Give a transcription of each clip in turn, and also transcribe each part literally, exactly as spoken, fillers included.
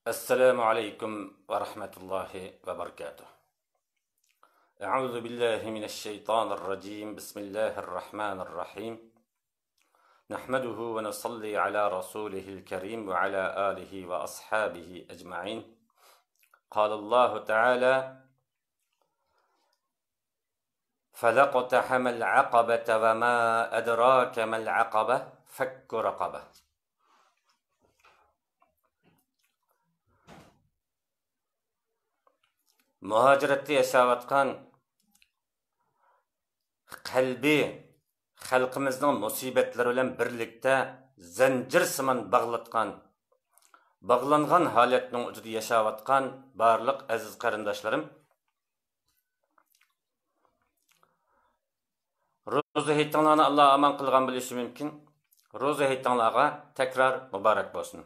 السلام عليكم ورحمة الله وبركاته. أعوذ بالله من الشيطان الرجيم. بسم الله الرحمن الرحيم. نحمده ونصلي على رسوله الكريم وعلى آله وأصحابه أجمعين. قال الله تعالى: فلا اقتحم العقبة وما أدراك ما العقبة، فك رقبة. مۇھاجىرەتتە ياشاۋاتقان قەلبى خەلقىمىزنىڭ مۇسىبەتلىرى بىلەن بىرلىكتە زەنجىرسىمان باغلاتقان، باغلانغان ھالەتنىڭ ئۇچىدا ياشاۋاتقان بارلىق ئەزىز قېرىنداشلىرىم، روزا ھېيتىڭلارنى ئاللا ئامان قىلغان بولۇشى مۇمكىن. روزا ھېيتىڭلارغا تەكرار مۇبارەك بولسۇن.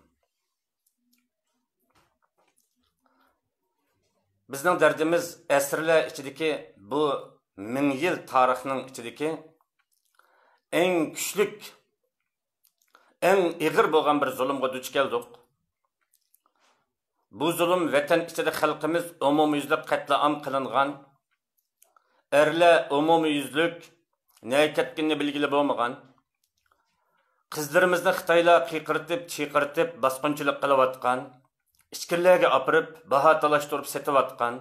بىزنىڭ دەردىمىز ئەسىرلەر ئىچىدىكى، بۇ مىڭ يىل تارىخنىڭ ئىچىدىكى ئەڭ كۈچلۈك، ئەڭ ئېغىر بولغان بىر زۇلۇمغا دۇچ كەلدۇق. بۇ زۇلۇم ۋەتەن ئىچىدە خەلقىمىز ئومۇميۈزلۈك قەتلىئام قىلىنغان، ئەرلەر ئومۇميۈزلۈك نەگە كەتكىنىنى بىلگىلى بولمىغان، قىزلىرىمىزنى خىتايلار قىيقىرتىپ، چىقىرتىپ باسقۇنچىلىق قىلىۋاتقان، ئىچكىرىلەرگە ئاپىرىپ، باھا تالاشتۇرۇپ سېتىۋاتقان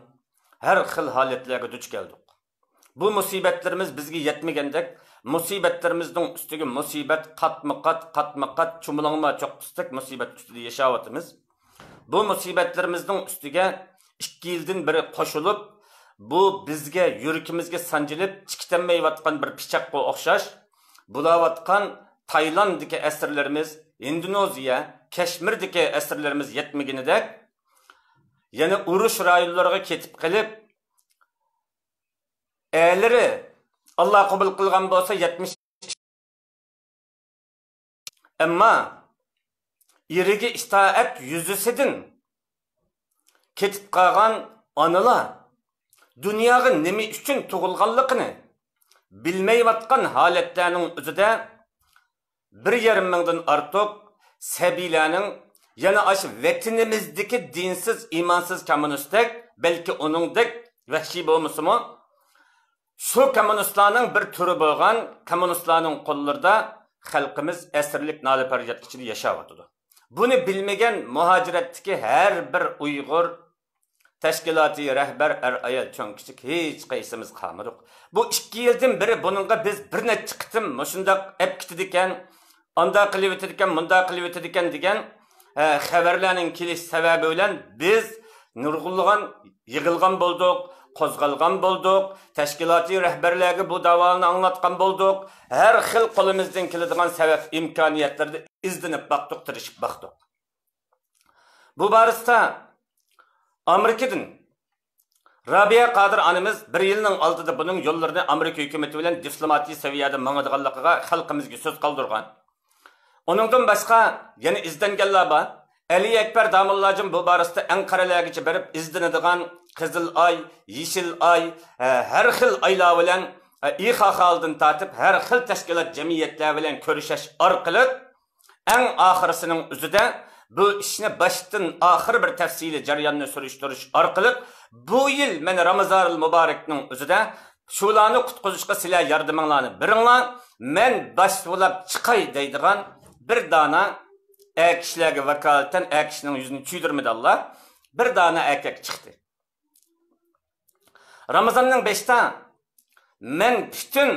ھەر خىل ھالەتلەرگە دۇچ كەلدۇق. بۇ مۇسىبەتلىرىمىز بىزگە يەتمىگەندەك، مۇسىبەتلىرىمىزنىڭ ئۈستىگە مۇسىبەت قاتمۇ قات، قاتمۇ قات چۇمۇلاڭما چوققىسىدەك مۇسىبەت ئۈستىدە ياشاۋاتىمىز. بۇ مۇسىبەتلىرىمىزنىڭ ئۈستىگە ئىككى يىلدىن بېرى قوشۇلۇپ، بۇ بىزگە، يۈرىكىمىزگە سانجىلىپ چىكىتەلمەيۋاتقان بىر پىچاققا ئوخشاش بۇلاۋاتقان تايلانددىكى ئەسىرلىرىمىز، ھىندونېزىيە، كەشمىردىكى ئەسىرلىرىمىز يەتمىگىنىدەك، يەنە ئۇرۇش رايونلىرىغا كېتىپ قېلىپ، ئەرلىرى، ئاللا قوبۇل قىلغان بولسا، يەتمىش، ئەمما ئېرىگە ئىتائەت يۈزىسىدىن كېتىپ قالغان ئانىلار دۇنياغا نېمە ئۈچۈن تۇغۇلغانلىقىنى بىلمەيۋاتقان ھالەتلەرنىڭ ئۆزىدە، بىر يېرىم مىڭدىن ئارتۇق سەبىيلەرنىڭ، يەنە ئاشۇ ۋەتىنىمىزدىكى دىنسىز، ئىمانسىز كوممۇنىستەك، بەلكى ئۇنىڭدەك ۋەھشىي بولمىسىمۇ، شۇ كوممۇنىستلارنىڭ بىر تۈرى بولغان كوممۇنىستلارنىڭ قوللىرىدا خەلقىمىز ئەسىرلىك نالە-پەرياد ئىچىدە ياشاۋاتىدۇ. بۇنى بىلمىگەن مۇھاجىرەتتىكى ھەر بىر ئۇيغۇر تەشكىلاتى، رەھبەر، ئەر-ئايال، چوڭ-كىچىك، ھېچقايسىمىز قالمىدۇق. بۇ ئىككى يىلدىن بېرى بۇنىڭغا بىز بىر نەچچە قېتىم مۇشۇنداق ئەپ كېتىدىكەن، ئانداق قىلىۋېتىدىكەن، مۇنداق قىلىۋېتىدىكەن دېگەن، ئە، خەۋەرلەرنىڭ كېلىش سەۋەبى بىلەن بىز نۇرغۇنلىغان يىغىلغان بولدۇق، قوزغالغان بولدۇق، تەشكىلاتىي رەھبەرلەرگە بۇ داۋالارنى ئاڭلاتقان بولدۇق، ھەر خىل قولىمىزدىن كېلىدىغان سەۋەب ئىمكانىيەتلەردە ئىزدىنىپ باقتۇق، تىرىشىپ باقتۇق. بۇ بارىسىدا ئامېرىكىدىن رابىيە قادىر ئانىمىز بىر يىلنىڭ ئالدىدا بۇنىڭ يوللىرىنى ئامېرىكا ھۆكۈمىتى بىلەن دىپلوماتىي سەۋىيەدە ماڭىدىغانلىقىغا خەلقىمىزگە سۆز قالدۇرغان. ئۇنىڭدىن باشقا يەنە ئىزدەنگەنلەر بار. ئەلى ئەكبەر داموللاجىم بۇ بارىسىدا ئەنقەرىلەرگىچە بېرىپ ئىزدىنىدىغان قىزىل ئاي، يېشىل ئاي، ھە، ھەر خىل ئايلار بىلەن، ھە، ئىخاخالدىن تارتىپ ھەر خىل تەشكىلات، جەمئىيەتلەر بىلەن كۆرۈشۈش ئارقىلىق، ئەڭ ئاخىرسىنىڭ ئۆزىدە بۇ ئىشنى باشتىن ئاخىر بىر تەپسىلىي جەرياننى سۈرۈشتۈرۈش ئارقىلىق، بۇ يىل مەن رامىزانىل مۇبارەكنىڭ ئۆزىدە شۇلارنى قۇتقۇزۇشقا سىلەر ياردىمىڭلارنى بېرىڭلار، مەن باش بولاپ چىقاي دەيدىغان بىر دانە ئەر كىشىلەرگە ۋاكالىتەن، ئەر كىشىنىڭ يۈزىنى چۈيدۈرمىدى ئاللا، بىر دانە ئەركەك چىقتى. رامىزاننىڭ بېشىدا مەن پۈتۈن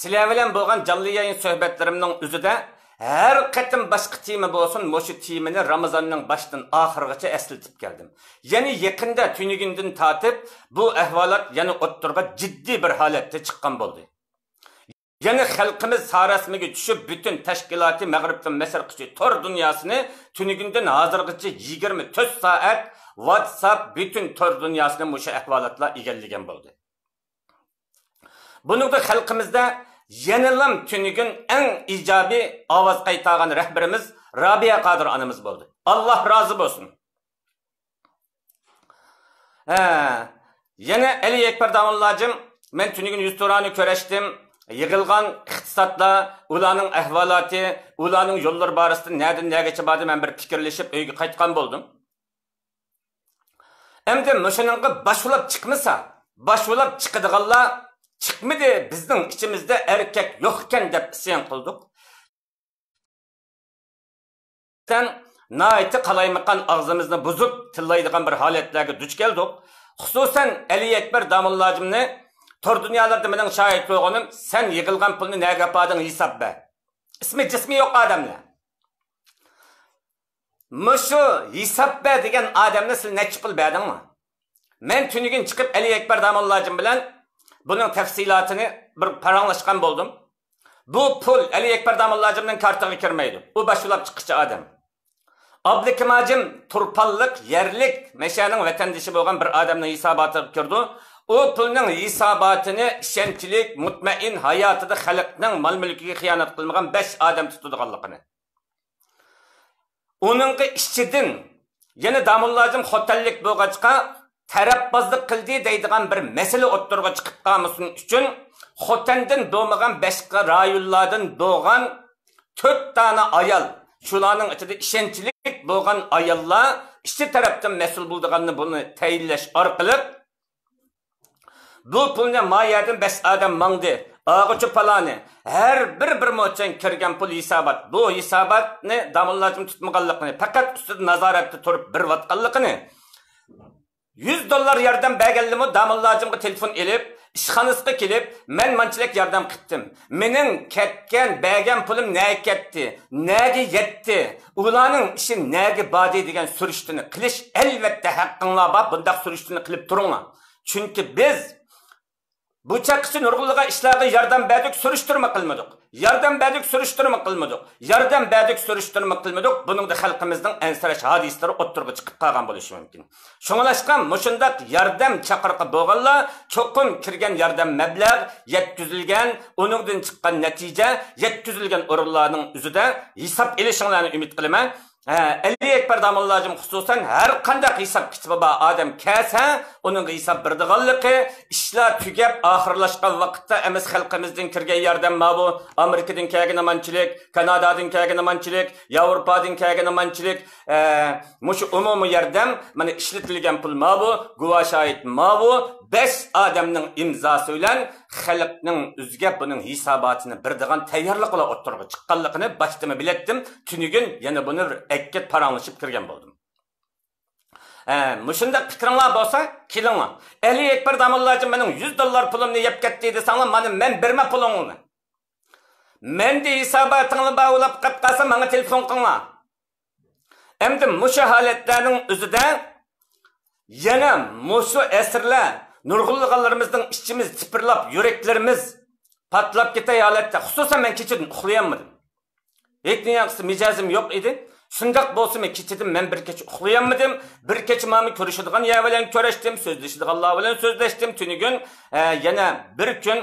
سىلەر بىلەن بولغان جانلى يايىن سۆھبەتلىرىمنىڭ ئۆزىدە ھەر قېتىم باشقا تېما بولسۇن، مۇشۇ تېمىنى رامىزاننىڭ باشتىن ئاخىرغىچە ئەسلىتىپ كەلدىم. يەنى يېقىندا تۈنۈگۈندىن تارتىپ بۇ ئەھۋالات يەنە ئوتتۇرىغا جىددىي بىر ھالەتتە چىققان بولدى. يەنە خەلقىمىز ساراسىمىگە چۈشۈپ، پۈتۈن تەشكىلاتى مەغرىبتىن مەشرىققىچە تور دۇنياسىنى تۈنۈگۈندىن ھازىرغىچە يىگىرمە تۆت سائەت ۋاتساپ، پۈتۈن تور دۇنياسىنى مۇشۇ ئەھۋالاتلار ئىگىلىگەن بولدى. بۇنىڭدا خەلقىمىزدە يەنىلا تۈنۈگۈن ئەڭ ئىجابىي ئاۋاز قايتارغان رەھبىرىمىز رابىيە قادىر ئانىمىز بولدى. ئاللا رازى بولسۇن. ھە، يەنە ئەلى ئەكبەر داموللاجىم، مەن تۈنۈگۈن يۈزتۇرانە كۆرۈشتۈم. يىغىلغان ئىقتىسادلار، ئۇلارنىڭ ئەھۋالاتى، ئۇلارنىڭ يوللىرى بارىسىدا نەدىن نەگىچە باردى، مەن بىر پىكىرلىشىپ ئۆيگە قايتقان بولدۇم. ئەمدى مۇشۇنىڭغا باش ئۇلاپ چىقمىسا، باش ئۇلاپ چىقىدىغانلار چىقمىدى، بىزنىڭ ئىچىمىزدە ئەركەك يوق ئىكەن دەپ ئىسيان قىلدۇق. ناھايىتى قالايمىقان، ئاغزىمىزنى بۇزۇپ تىللايدىغان بىر ھالەتلەرگە دۇچ كەلدۇق. خۇسۇسەن ئەلى ئەكبەر داموللاجىمنى تور دۇنيالاردا مېنىڭ شاھىت بولغىنىم، سەن يىغىلغان پۇلنى نەگە ئاپاردىڭ، ھېساب بەر. ئىسمى جىسمى يوق ئادەملەر. مۇشۇ ھېساب بەر دېگەن ئادەمنى سىلەر نەچچە پۇل بەردىڭلار؟ مەن تۈنۈگۈن چىقىپ ئەلى ئەكبەر داموللاجىم بىلەن بۇنىڭ تەپسىلاتىنى بىر پاراڭلاشقان بولدۇم. بۇ پۇل ئەلى ئەكبەر داموللاجىمنىڭ كارتىغا كىرمەيدۇ. ئۇ باش ئۇلاپ چىققۇچى ئادەم. ئابلىكىم ھاجىم تۇرپانلىق، يەرلىك، مەشەنىڭ ۋەتەندىشى بولغان بىر ئادەمنىڭ ھېساباتىغا كىرىدۇ. ئۇ پۇلنىڭ ھېساباتىنى ئىشەنچلىك، مۇتمەئىن، ھاياتىدا خەلقنىڭ مال-مۈلكىگە خىيانەت قىلمىغان بەش ئادەم تۇتىدىغانلىقىنى. ئۇنىڭغا ئىچىدىن يەنە داموللاجىم خوتەنلىك بولغاچقا، تەرەپبازلىق قىلدى دەيدىغان بىر مەسىلە ئوتتۇرىغا چىقىپ قالمىسۇن ئۈچۈن، خوتەندىن بولمىغان باشقا رايونلاردىن بولغان تۆت دانە ئايال، شۇلارنىڭ ئىچىدە ئىشەنچلىك بولغان ئاياللار ئىچى تەرەپتىن مەسئۇل بولىدىغاننى بۇنى تەيىنلەش ئارقىلىق، بۇ پۇلنى ما يەردىن بەش ئادەم ماڭدى، ئاغۇچى پالانى، ھەر بىر بىر موچەن كىرگەن پۇل ھېسابات. بۇ ھېساباتنى داموللاجىم تۇتمىغانلىقىنى، پەقەت ئۈستىدە نازارەتتە تۇرۇپ بېرىۋاتقانلىقىنى، يۈز دوللار ياردەم بەرگەنلىمۇ داموللاجىمغا تېلېفون ئېلىپ، ئىشخانىسىغا كېلىپ، مەن مانچىلىك ياردەم قىپتىم، مېنىڭ كەتكەن، بەرگەن پۇلۇم نەگە كەتتى، نەگە يەتتى، ئۇلارنىڭ ئىشى نەگە باردى دېگەن سۈرۈشتىنى قىلىش ئەلۋەتتە ھەققىڭلار بار، بۇنداق سۈرۈشتىنى قىلىپ تۇرۇڭلار. چۈنكى بىز بۇ چاغقىچە نۇرغۇنلىغان ئىشلارغا ياردەم بەردۇق، سۈرۈشتۈرمە قىلمىدۇق. ياردەم بەردۇق، سۈرۈشتۈرمە قىلمىدۇق. ياردەم بەردۇق، سۈرۈشتۈرمە قىلمىدۇق. بۇنىڭدا خەلقىمىزنىڭ ئەنسىرەش ھادىسىلىرى ئوتتۇرىغا چىقىپ قالغان بولۇشى مۇمكىن. شۇڭلاشقا مۇشۇنداق ياردەم چاقىرىقى بولغانلار چوقۇم كىرگەن ياردەم مەبلەغ، يەتكۈزۈلگەن، ئۇنىڭدىن چىققان نەتىجە، يەتكۈزۈلگەن ئورۇنلارنىڭ ئۆزىدە ھېساب ئېلىشىڭلارنى ئۈمىد قىلىمەن. ھە، ئەلى ئەكبەر داموللاجىم خۇسۇسەن ھەر قانداق ھېساب كىتابى بار ئادەم كەلسە، ئۇنىڭغا ھېساب بېرىدىغانلىقى، ئىشلار تۈگەپ ئاخىرلاشقان ۋاقىتتا ئەمەس خەلقىمىزدىن كىرگەن ياردەم ماۋۇ، ئامېرىكىدىن كەلگىنى مانچىلىك، كانادادىن كەلگىنى مانچىلىك، ياۋروپادىن كەلگىنى مانچىلىك، ئە، مۇشۇ ئومۇمىي ياردەم، مانا ئىشلىتىلگەن پۇل ماۋۇ، گۇۋاھ شاھىت ماۋۇ، بەش ئادەمنىڭ ئىمزاسى بىلەن خەلقنىڭ ئۆزىگە بۇنىڭ ھېساباتىنى بېرىدىغان تەييارلىقلار ئوتتۇرىغا چىققانلىقىنى باشتىمۇ بىلەتتىم، تۈنۈگۈن يەنە بۇنى بىر ئەككە پاراڭلىشىپ كىرگەن بولدۇم. ھە، مۇشۇنداق پىكرىڭلار بولسا، كېلىڭلار. ئەلى ئەكبەر داموللاجىم مېنىڭ يۈز دوللار پۇلۇمنى يەپ كەتتى دېسەڭلار، مانا مەن بېرىمەن پۇلۇڭلارنى. مەندە ھېساباتىڭلار بار، ئۇلاپ قاپ قالسا، ماڭا تېلېفون قىلىڭلار. ئەمدى مۇشۇ ھالەتلەرنىڭ ئۆزىدە يەنە مۇشۇ ئەسىرلەر نۇرغۇنلىغانلىرىمىزنىڭ ئىچىمىز تىپىرلاپ، يۈرەكلىرىمىز پارتلاپ كېتەي ھالەتتە، خۇسۇسەن مەن كېچىدىن ئۇخلىيالمىدىم. ھېچنېمە مىجەزىم يوق ئىدى. شۇنداق بولسىمۇ كېچىدىن مەن بىر كېچە ئۇخلىيالمىدىم. بىر كېچە مانا كۆرۈشىدىغان يەر بىلەن كۆرۈشتۈم، سۆزلىشىدىغانلار بىلەن سۆزلەشتىم. تۈنۈگۈن، ئە، يەنە بىر كۈن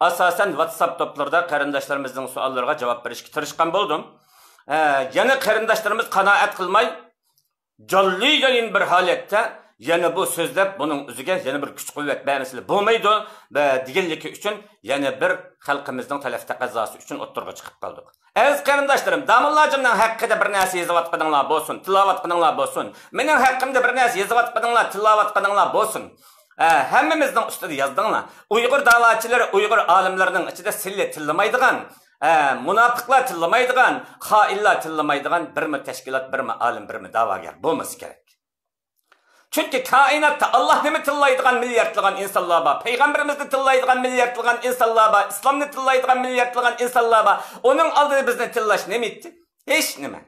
ئاساسەن ۋاتساپ توپلىرىدا قېرىنداشلىرىمىزنىڭ سوئاللىرىغا جاۋاب بېرىشكە تىرىشقان بولدۇم. ئە، يەنە قېرىنداشلىرىمىز قانائەت قىلماي، جانلى يايىن بىر ھالەتتە يەنە بۇ سۆزلەپ، بۇنىڭ ئۆزىگە يەنە بىر كۈچ-قۇۋۋەت بەرمىسىلا بولمايدۇ، دېگەنلىكى ئۈچۈن يەنە بىر خەلقىمىزنىڭ تەلەپ-تەقەززاسى ئۈچۈن ئوتتۇرىغا چىقىپ قالدۇق. ئەزىز قېرىنداشلىرىم، داموللاجىمنىڭ ھەققىدە بىر نەرسە يېزىۋاتقىنىڭلار بولسۇن، تىللاۋاتقىنىڭلار بولسۇن، مېنىڭ ھەققىمدە بىر نەرسە يېزىۋاتقىنىڭلار، تىللاۋاتقىنىڭلار بولسۇن، ئە، ھەممىمىزنىڭ ئۈستىدە يازدىڭلار. ئۇيغۇر داۋاچىلىرى، ئۇيغۇر ئالىملىرىنىڭ ئىچىدە سىلى تىللىمايدىغان، ئە، مۇناپىقلار تىللىمايدىغان، خائىنلار تىللىمايدىغان بىرمۇ تەشكىلات، بىرمۇ ئالىم، بىرمۇ داۋاگەر بولمىسا كېرەك. چۈنكى كائىناتتا ئاللاھنىمۇ تىللايدىغان مىلياردلىغان ئىنسانلار بار، پەيغەمبىرىمىزنى تىللايدىغان مىلياردلىغان ئىنسانلار بار، ئىسلامنى تىللايدىغان مىلياردلىغان ئىنسانلار بار. ئۇنىڭ ئالدىدا بىزنى تىللاش نېمە ئىتتى؟ ھېچنېمە.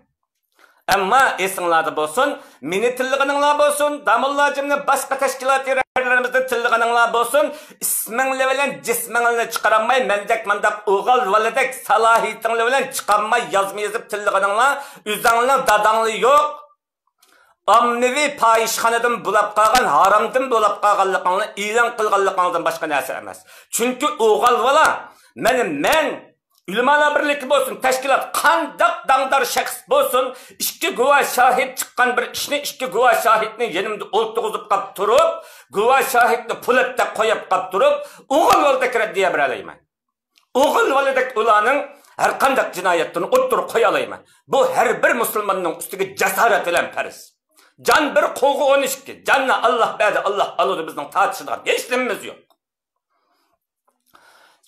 ئەمما ئېسىڭلاردا بولسۇن، مېنى تىللىغىنىڭلار بولسۇن، داموللاجىمنى، باشقا تەشكىلاتىي رەھبەرلىرىمىزنى تىللىغىنىڭلار بولسۇن، ئىسمىڭلار بىلەن جىسمىڭلارنى چىقارالماي، مەندەك مانداق ئوغۇل بالىدەك سالاھىيىتىڭلار بىلەن چىقارماي يازما يېزىپ تىللىغىنىڭلار، ئۆزۈڭلارنىڭ داداڭلار يوق، ئاممىۋى پاھىشخانىدىن بولاپ قالغان، ھارامدىن بولاپ قالغانلىقىڭلارنى ئېلان قىلغانلىقىڭلاردىن باشقا نەرسە ئەمەس. چۈنكى ئوغۇل بالا، مانا مەن، ئۆلىمالار بىرلىكى بولسۇن، تەشكىلات، قانداق داڭدار شەخس بولسۇن، ئىككى گۇۋاھ شاھىت چىققان بىر ئىشنى، ئىككى گۇۋاھ شاھىتنى يېنىمدا ئولتۇرغۇزۇپ قاپ تۇرۇپ، گۇۋاھ شاھىتنى پولاتتەك قويۇپ قاپ تۇرۇپ، ئوغۇل بالىدەك رەددىيە بېرەلەيمەن. ئوغۇل بالىدەك ئۇلارنىڭ ھەر قانداق جىنايەتلىرىنى ئوتتۇرىغا قويالايمەن. بۇ ھەر بىر مۇسۇلماننىڭ ئۈستىگە جاسارەت بىلەن پەرز. جان بىر، قوغۇ ئون ئىككى. جاننى ئاللا بەردى، ئاللا ئالىدۇ، بىزنىڭ تارتىشىدىغان ھېچ نېمىمىز يوق.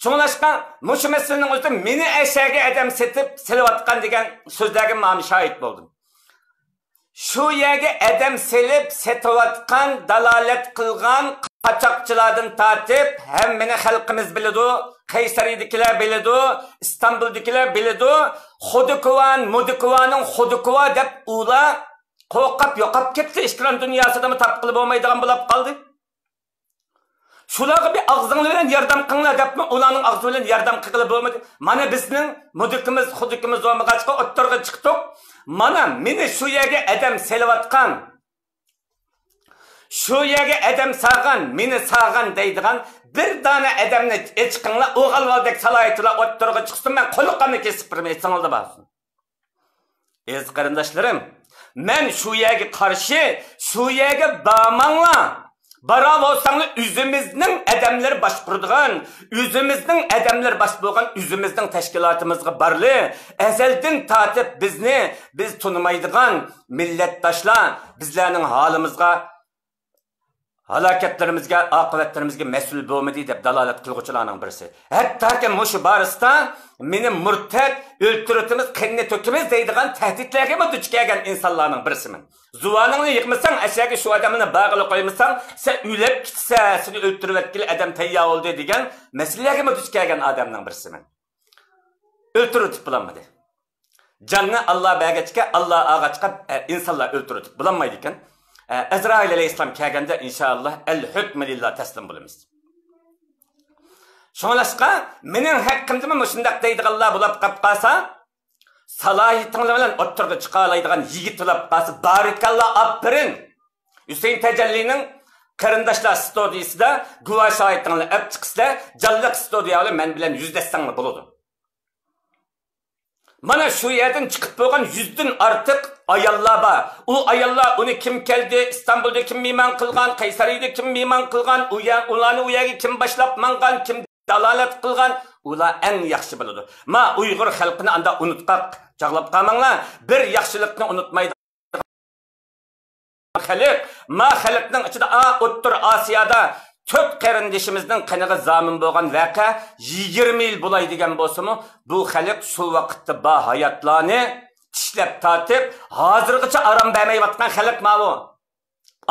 شۇڭلاشقا مۇشۇ مەسىلىنىڭ ئۆزىدە مېنى ئەشەگە ئادەم سېتىپ سېلىۋاتقان دېگەن سۆزلەرگە مانا شاھىت بولدۇم. شۇ يەرگە ئادەم سېلىپ سېتىۋاتقان، دالالەت قىلغان قاچاقچىلاردىن تارتىپ ھەممىنى خەلقىمىز بىلىدۇ، قەيسەرىدىكىلەر بىلىدۇ، ئىستانبۇلدىكىلەر بىلىدۇ. خۇدىكۇۋا، مۇدىكۇۋانىڭ خۇدىكۇۋا دەپ ئۇلار قورقۇپ يوقاپ كەتتى، ئېكران دۇنياسىدىمۇ تاپقىلى بولمايدىغان بولاپ قالدى. شۇلارغا بىر ئاغزىڭلار بىلەن ياردەم قىلىڭلار دەپمۇ ئۇلارنىڭ ئاغزى بىلەن ياردەم قىلغىلى بولمىدى. مانا بىزنىڭ مۇدىكىمىز، خۇدىكىمىز بولمىغاچقا ئوتتۇرىغا چىقتۇق. مانا مېنى شۇ يەرگە ئادەم سېلىۋاتقان، شۇ يەرگە ئادەم سالغان، مېنى سالغان دەيدىغان بىر دانە ئادەمنى ئېچىقىڭلار، ئوغالۋالدەك سالاھىيىتىلا ئوتتۇرىغا چىقسۇن، مەن قوللىقىمنى كېسىپ بېرىمەن، ئېسىڭلاردا بولسۇن. ئەزىز قېرىنداشلىرىم، مەن شۇ يەرگە قارشى، شۇ يەرگە بارماڭلار. بارا بولساڭلار ئۆزىمىزنىڭ ئادەملىرى باشقۇرىدىغان، ئۆزىمىزنىڭ ئادەملىرى باش بولغان ئۆزىمىزنىڭ تەشكىلاتىمىزغا بارلى. ئەزەلدىن تارتىپ بىزنى، بىز تونۇمايدىغان مىللەتداشلار بىزلەرنىڭ ھالىمىزغا، ھالاكەتلىرىمىزگە، ئاقىۋەتلىرىمىزگە مەسئۇل بولمىدى دەپ دالالەت قىلغۇچىلارنىڭ بىرسى. ھەتتاكى مۇشۇ بارىستا مېنى مۇرتەت، ئۆلتۈرۈۋېتىمىز، قېنىنى تۆكىمىز دەيدىغان تەھدىتلەرگىمۇ دۇچ كەلگەن ئىنسانلارنىڭ بىرسىمەن. زۇۋانىڭنى يىغمىساڭ، ئەشەگە شۇ ئادەمنى بارغىلى قويمىساڭ، سەن ئۆلۈپ كېتىسەن، سېنى ئۆلتۈرۈۋەتكىلى ئادەم تەييار بولدى دېگەن مەسىلىلەرگىمۇ دۇچ كەلگەن ئادەمنىڭ بىرسىمەن. ئۆلتۈرۈۋېتىپ بولالمىدى. جاننى ئاللا بەرگەچكە، ئاللا ئالغاچقا، ئە، ئىنسانلار ئۆلتۈرۈۋېتىپ بولالمايدىكەن. ئە، ئەزرائىل ئەلەيھىسسالام كەلگەندە، ئىنشائاللا، ئەل ھۆكمۇ لىللا، تەسلىم بولىمىز. شۇڭلاشقا، مېنىڭ ھەققىمدىمۇ مۇشۇنداق دەيدىغانلار بولاپ قاپ قالسا، سالاھىيىتىڭلار بىلەن ئوتتۇرىغا چىقالايدىغان يىگىت بولاپ قالسا، بارىكاللا، ئاپىرىن. ھۈسەيىن تەجەللىنىڭ قېرىنداشلار ستۇدىيىسىدا گۇۋاھ شاھىتىڭلار ئەپ چىقىسىلەر، جانلىق ستۇدىيە بىلەن مەن بىلەن يۈزلەشسەڭلار بولىدۇ. مانا شۇ يەردىن چىقىپ بولغان يۈزدىن ئارتۇق ئاياللار بار. ئۇ ئاياللار ئۇنى كىم كەلدى، ئىستانبۇلدا كىم مېھمان قىلغان، قەيسەرىدە كىم مېھمان قىلغان، ئۇ يەر، ئۇلارنى ئۇ يەرگە كىم باشلاپ ماڭغان، كىم دالالەت قىلغان، ئۇلار ئەڭ ياخشى بىلىدۇ. ما ئۇيغۇر خەلقىنى ئاندا ئۇنتقاق چاغلاپ قالماڭلار. بىر ياخشىلىقنى ئۇنتمايدىغان خەلق، ما خەلقنىڭ ئىچىدە، ئا، ئوتتۇرا ئاسىيادا تۆت قېرىندىشىمىزنىڭ قېنىغا زامىن بولغان ۋەقە يىگىرمە يىل بولاي دېگەن بولسىمۇ، بۇ خەلق شۇ ۋاقىتتا بار ھاياتلارنى چىشلەپ تارتىپ، ھازىرغىچە ئارام بەرمەيۋاتقان خەلق ماۋۇ.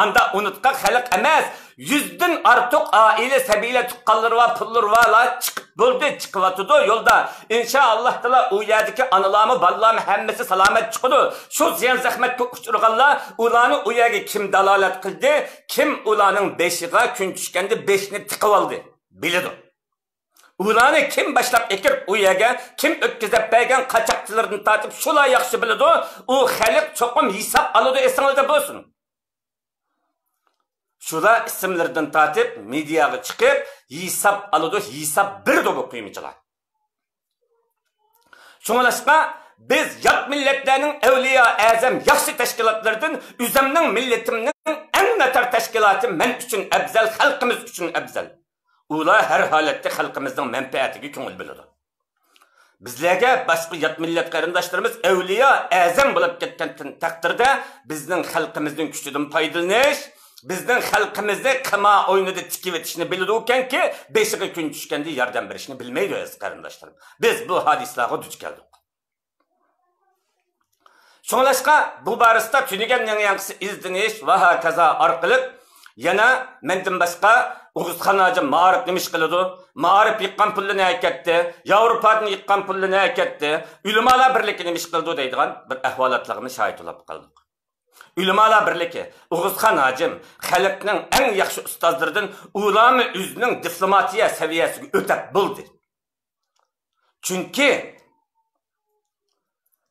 ئاندا ئۇنتقاق خەلق ئەمەس، يۈزدىن ئارتۇق ئائىلە، سەبىيلەر، تۇغقانلىرى بار، پۇللىرى بارلار چىقىپ بولدى، چىقىۋاتىدۇ يولدا. ئىنشائاللا تائالا ئۇ يەردىكى ئانىلارمۇ، بالىلارمۇ ھەممىسى سالامەت چىقىدۇ. شۇ زىيان زەخمەتكە ئۇچرىغانلار، ئۇلارنى ئۇ يەرگە كىم دالالەت قىلدى، كىم ئۇلارنىڭ بېشىغا كۈن چۈشكەندە بېشىنى تىقىۋالدى، بىلىدۇ. ئۇلارنى كىم باشلاپ ئەكىرىپ ئۇ يەرگە، كىم ئۆتكۈزۈپ بەرگەن قاچاقچىلىرىدىن تارتىپ شۇلار ياخشى بىلىدۇ. ئۇ خەلق چوقۇم ھېساب ئالىدۇ، ئېسىڭلاردا بولسۇن. شۇلار ئىسىملىرىدىن تارتىپ مېدىياغا چىقىپ ھېساب ئالىدۇ، ھېساب بېرىدۇ بۇ قۇيمىچىلار. شۇڭلاشقا بىز يات مىللەتلەرنىڭ ئەۋلىيا ئەزەم ياخشى تەشكىلاتلىرىدىن ئۆزۈمنىڭ مىللىتىمنىڭ ئەڭ ناتار تەشكىلاتى مەن ئۈچۈن ئەۋزەل، خەلقىمىز ئۈچۈن ئەۋزەل. ئۇلار ھەر ھالەتتە خەلقىمىزنىڭ مەنپەئەتىگە كۆڭۈل بۆلىدۇ. بىزلەرگە باشقا يات مىللەت قېرىنداشلىرىمىز ئەۋلىيا ئەزەم بولۇپ كەتكەن تەقدىردە، بىزنىڭ خەلقىمىزنىڭ كۈچىدىن پايدىلىنىش، بىزنىڭ خەلقىمىزنى قىمار ئويۇنىدا تىكىۋېتىشنى بىلىدۇكەنكى، بېشىغا كۈن چۈشكەندە ياردەم بېرىشنى بىلمەيدۇ، ئەزىز قېرىنداشلىرىم. بىز بۇ ھادىسىلەرگە دۇچ كەلدۇق. شۇڭلاشقا بۇ بارىسىدا تۈنۈگۈندىن ياڭىقىسى ئىزدىنىش ۋە ھاكازا ئارقىلىق يەنە مەندىن باشقا ئوغۇزخان ھاجىم مائارىپ نېمە ئىش قىلىدۇ؟ مائارىپ يىغقان پۇللىرى نەگە كەتتى؟ ياۋروپادىن يىغقان پۇللىرى نەگە كەتتى؟ ئۆلىمالار بىرلىكى نېمە ئىش قىلىدۇ دەيدىغان بىر ئەھۋالاتلارغىمۇ شاھىت بولاپ قالدۇق. ئۆلىمالار بىرلىكى، ئوغۇزخان ھاجىم خەلقنىڭ ئەڭ ياخشى ئۇستازلىرىدىن، ئۇلارمۇ ئۆزىنىڭ دىپلوماتىيە سەۋىيەسىگە ئۆتەپ بولدى. چۈنكى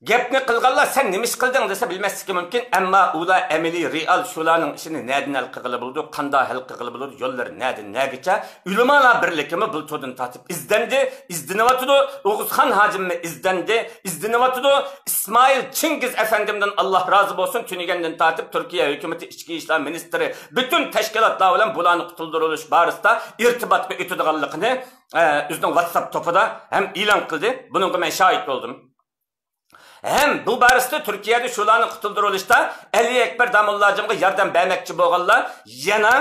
گەپنى قىلغانلار سەن نېمە ئىش قىلدىڭ دېسە بىلمەسلىكى مۇمكىن، ئەمما ئۇلار ئەمەلىي رېئال شۇلارنىڭ ئىشىنى نەدىن ھەل قىلغىلى بولىدۇ، قانداق ھەل قىلغىلى بولىدۇ، يوللىرى نەدىن نەگىچە. ئۆلىمالار بىرلىكىمۇ بۇلتۇردىن تارتىپ ئىزدەندى، ئىزدىنىۋاتىدۇ. ئوغۇزخان ھاجىممۇ ئىزدەندى، ئىزدىنىۋاتىدۇ. ئىسمائىل چىڭگىز ئەپەندىمدىن ئاللا رازى بولسۇن، تۈنۈگۈندىن تارتىپ تۈركىيە ھۆكۈمىتى ئىچكى ئىشلار مىنىستىرى بۈتۈن تەشكىلاتلار بىلەن بۇلارنى قۇتۇلدۇرۇلۇش بارىسىدا ئىرتىباتقا ئۆتىدىغانلىقىنى، ئە، ئۆزىنىڭ ۋاتساپ توپىدا ھەم ئېلان قىلدى. بۇنىڭغا مەن شاھىت بولدۇم. ھەم بۇ بارىسىدا تۈركىيەدە شۇلارنى قۇتۇلدۇرۇۋېلىشتا ئەلى ئەكبەر داموللاجىمغا ياردەم بەرمەكچى بولغانلار يەنە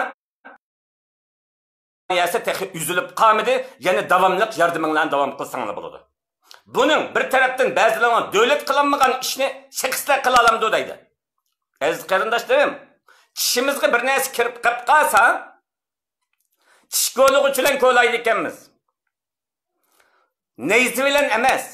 يەسە تېخى ئۈزۈلۈپ قالمىدى، يەنە داۋاملىق ياردىمىڭلارنى داۋام قىلساڭلار بولىدۇ. بۇنىڭ بىر تەرەپتىن بەزىلەرنىڭ دۆلەت قىلالمىغان ئىشنى شەخسلەر قىلالامدۇ دەيدۇ. ئەزىز قېرىنداشلىرىم، چىشىمىزغا بىر نەرسە كىرىپ قېلىپ قالسا، چىش كولىغۇچ بىلەن كولايدىكەنمىز. نەيزە بىلەن ئەمەس.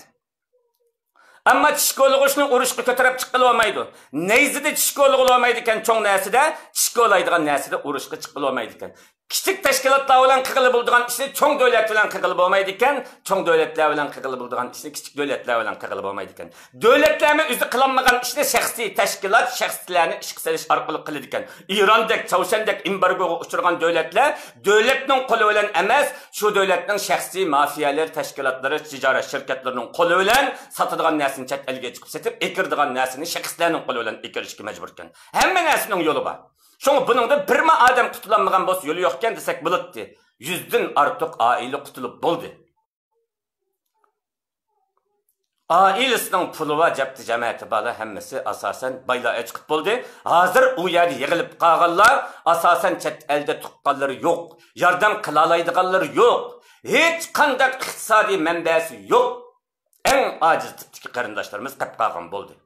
ئەمما چىش كولىغۇچنى ئۇرۇشقا كۆتۈرۈپ چىققىلى بولمايدۇ. نەيزىدە چىش كولىغىلى بولمايدىكەن، چوڭ نەرسىدە، چىش كولايدىغان نەرسىدە ئۇرۇشقا چىققىلى بولمايدىكەن. كىچىك تەشكىلاتلار بىلەن قىلغىلى بولىدىغان ئىشنى چوڭ دۆلەت بىلەن قىلغىلى بولمايدىكەن، چوڭ دۆلەتلەر بىلەن قىلغىلى بولىدىغان ئىشنى كىچىك دۆلەتلەر بىلەن قىلغىلى بولمايدىكەن. دۆلەتلەرمۇ ئۆزى قىلالمىغان ئىشنى شەخسىي تەشكىلات، شەخسلەرنى ئىشقا سېلىش ئارقىلىق قىلىدىكەن. ئىراندەك، چاۋشيەندەك ئېمبارگوغا ئۇچرىغان دۆلەتلەر دۆلەتنىڭ قولى بىلەن ئەمەس، شۇ دۆلەتنىڭ شەخسىي مافىيەلىرى، تەشكىلاتلىرى، تىجارەت شىركەتلىرىنىڭ قولى بىلەن ساتىدىغان نەرسىنى چەت ئەلگە چىقىپ سېتىپ، ئەكىرىدىغان نەرسىنى شەخسلەرنىڭ قولى بىلەن ئەكىرىشكە مەجبۇركەن. ھەممە نەرسىنىڭ يولى بار. شۇڭا بۇنىڭدا بىرمۇ ئادەم قۇتۇلالمىغان بولسا يولى يوقكەن دېسەك بولاتتى. يۈزدىن ئارتۇق ئائىلە قۇتۇلۇپ بولدى. ئائىلىسىنىڭ پۇلى بار، جەپتە جەمەتى بارلار ھەممىسى ئاساسەن بايلار ئەچىقىپ بولدى. ھازىر ئۇ يەردە يىغىلىپ قالغانلار ئاساسەن چەت ئەلدە تۇغقانلىرى يوق، ياردەم قىلالايدىغانلىرى يوق، ھېچقانداق ئىقتىسادىي مەنبەسى يوق. ئەڭ ئاجىز تىپتىكى قېرىنداشلىرىمىز قېلىپ قالغان بولدى.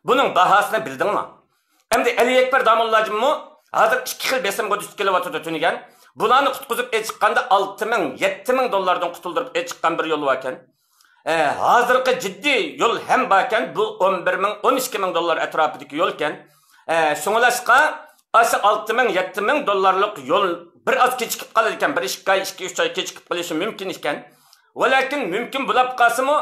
بۇنىڭ باھاسىنى بىلدىڭلار. ئەمدى ئەلى ئەكبەر داموللاجىممۇ ھازىر ئىككى خىل بېسىمغا دۇچ كېلىۋاتىدۇ تۈنۈگۈن. بۇلارنى قۇتقۇزۇپ ئېچىققاندا ئالتە مىڭ، يەتتە مىڭ دوللاردىن قۇتۇلدۇرۇپ ئېچىققان بىر يول باركەن. ئە، ھازىرقى جىددىي يول ھەم باركەن، بۇ ئون بىر مىڭ، ئون ئىككى مىڭ دوللار ئەتراپىدىكى يولكەن. ئە، شۇڭلاشقا ئاشۇ ئالتە مىڭ، يەتتە مىڭ دوللارلىق يول بىر ئاز كېچىكىپ قالىدىكەن، بىر ئىككى ئاي، ئىككى ئۈچ ئاي كېچىكىپ قېلىشى مۇمكىن ئىكەن. ۋەلەكىن مۇمكىن بولاپ قالسىمۇ،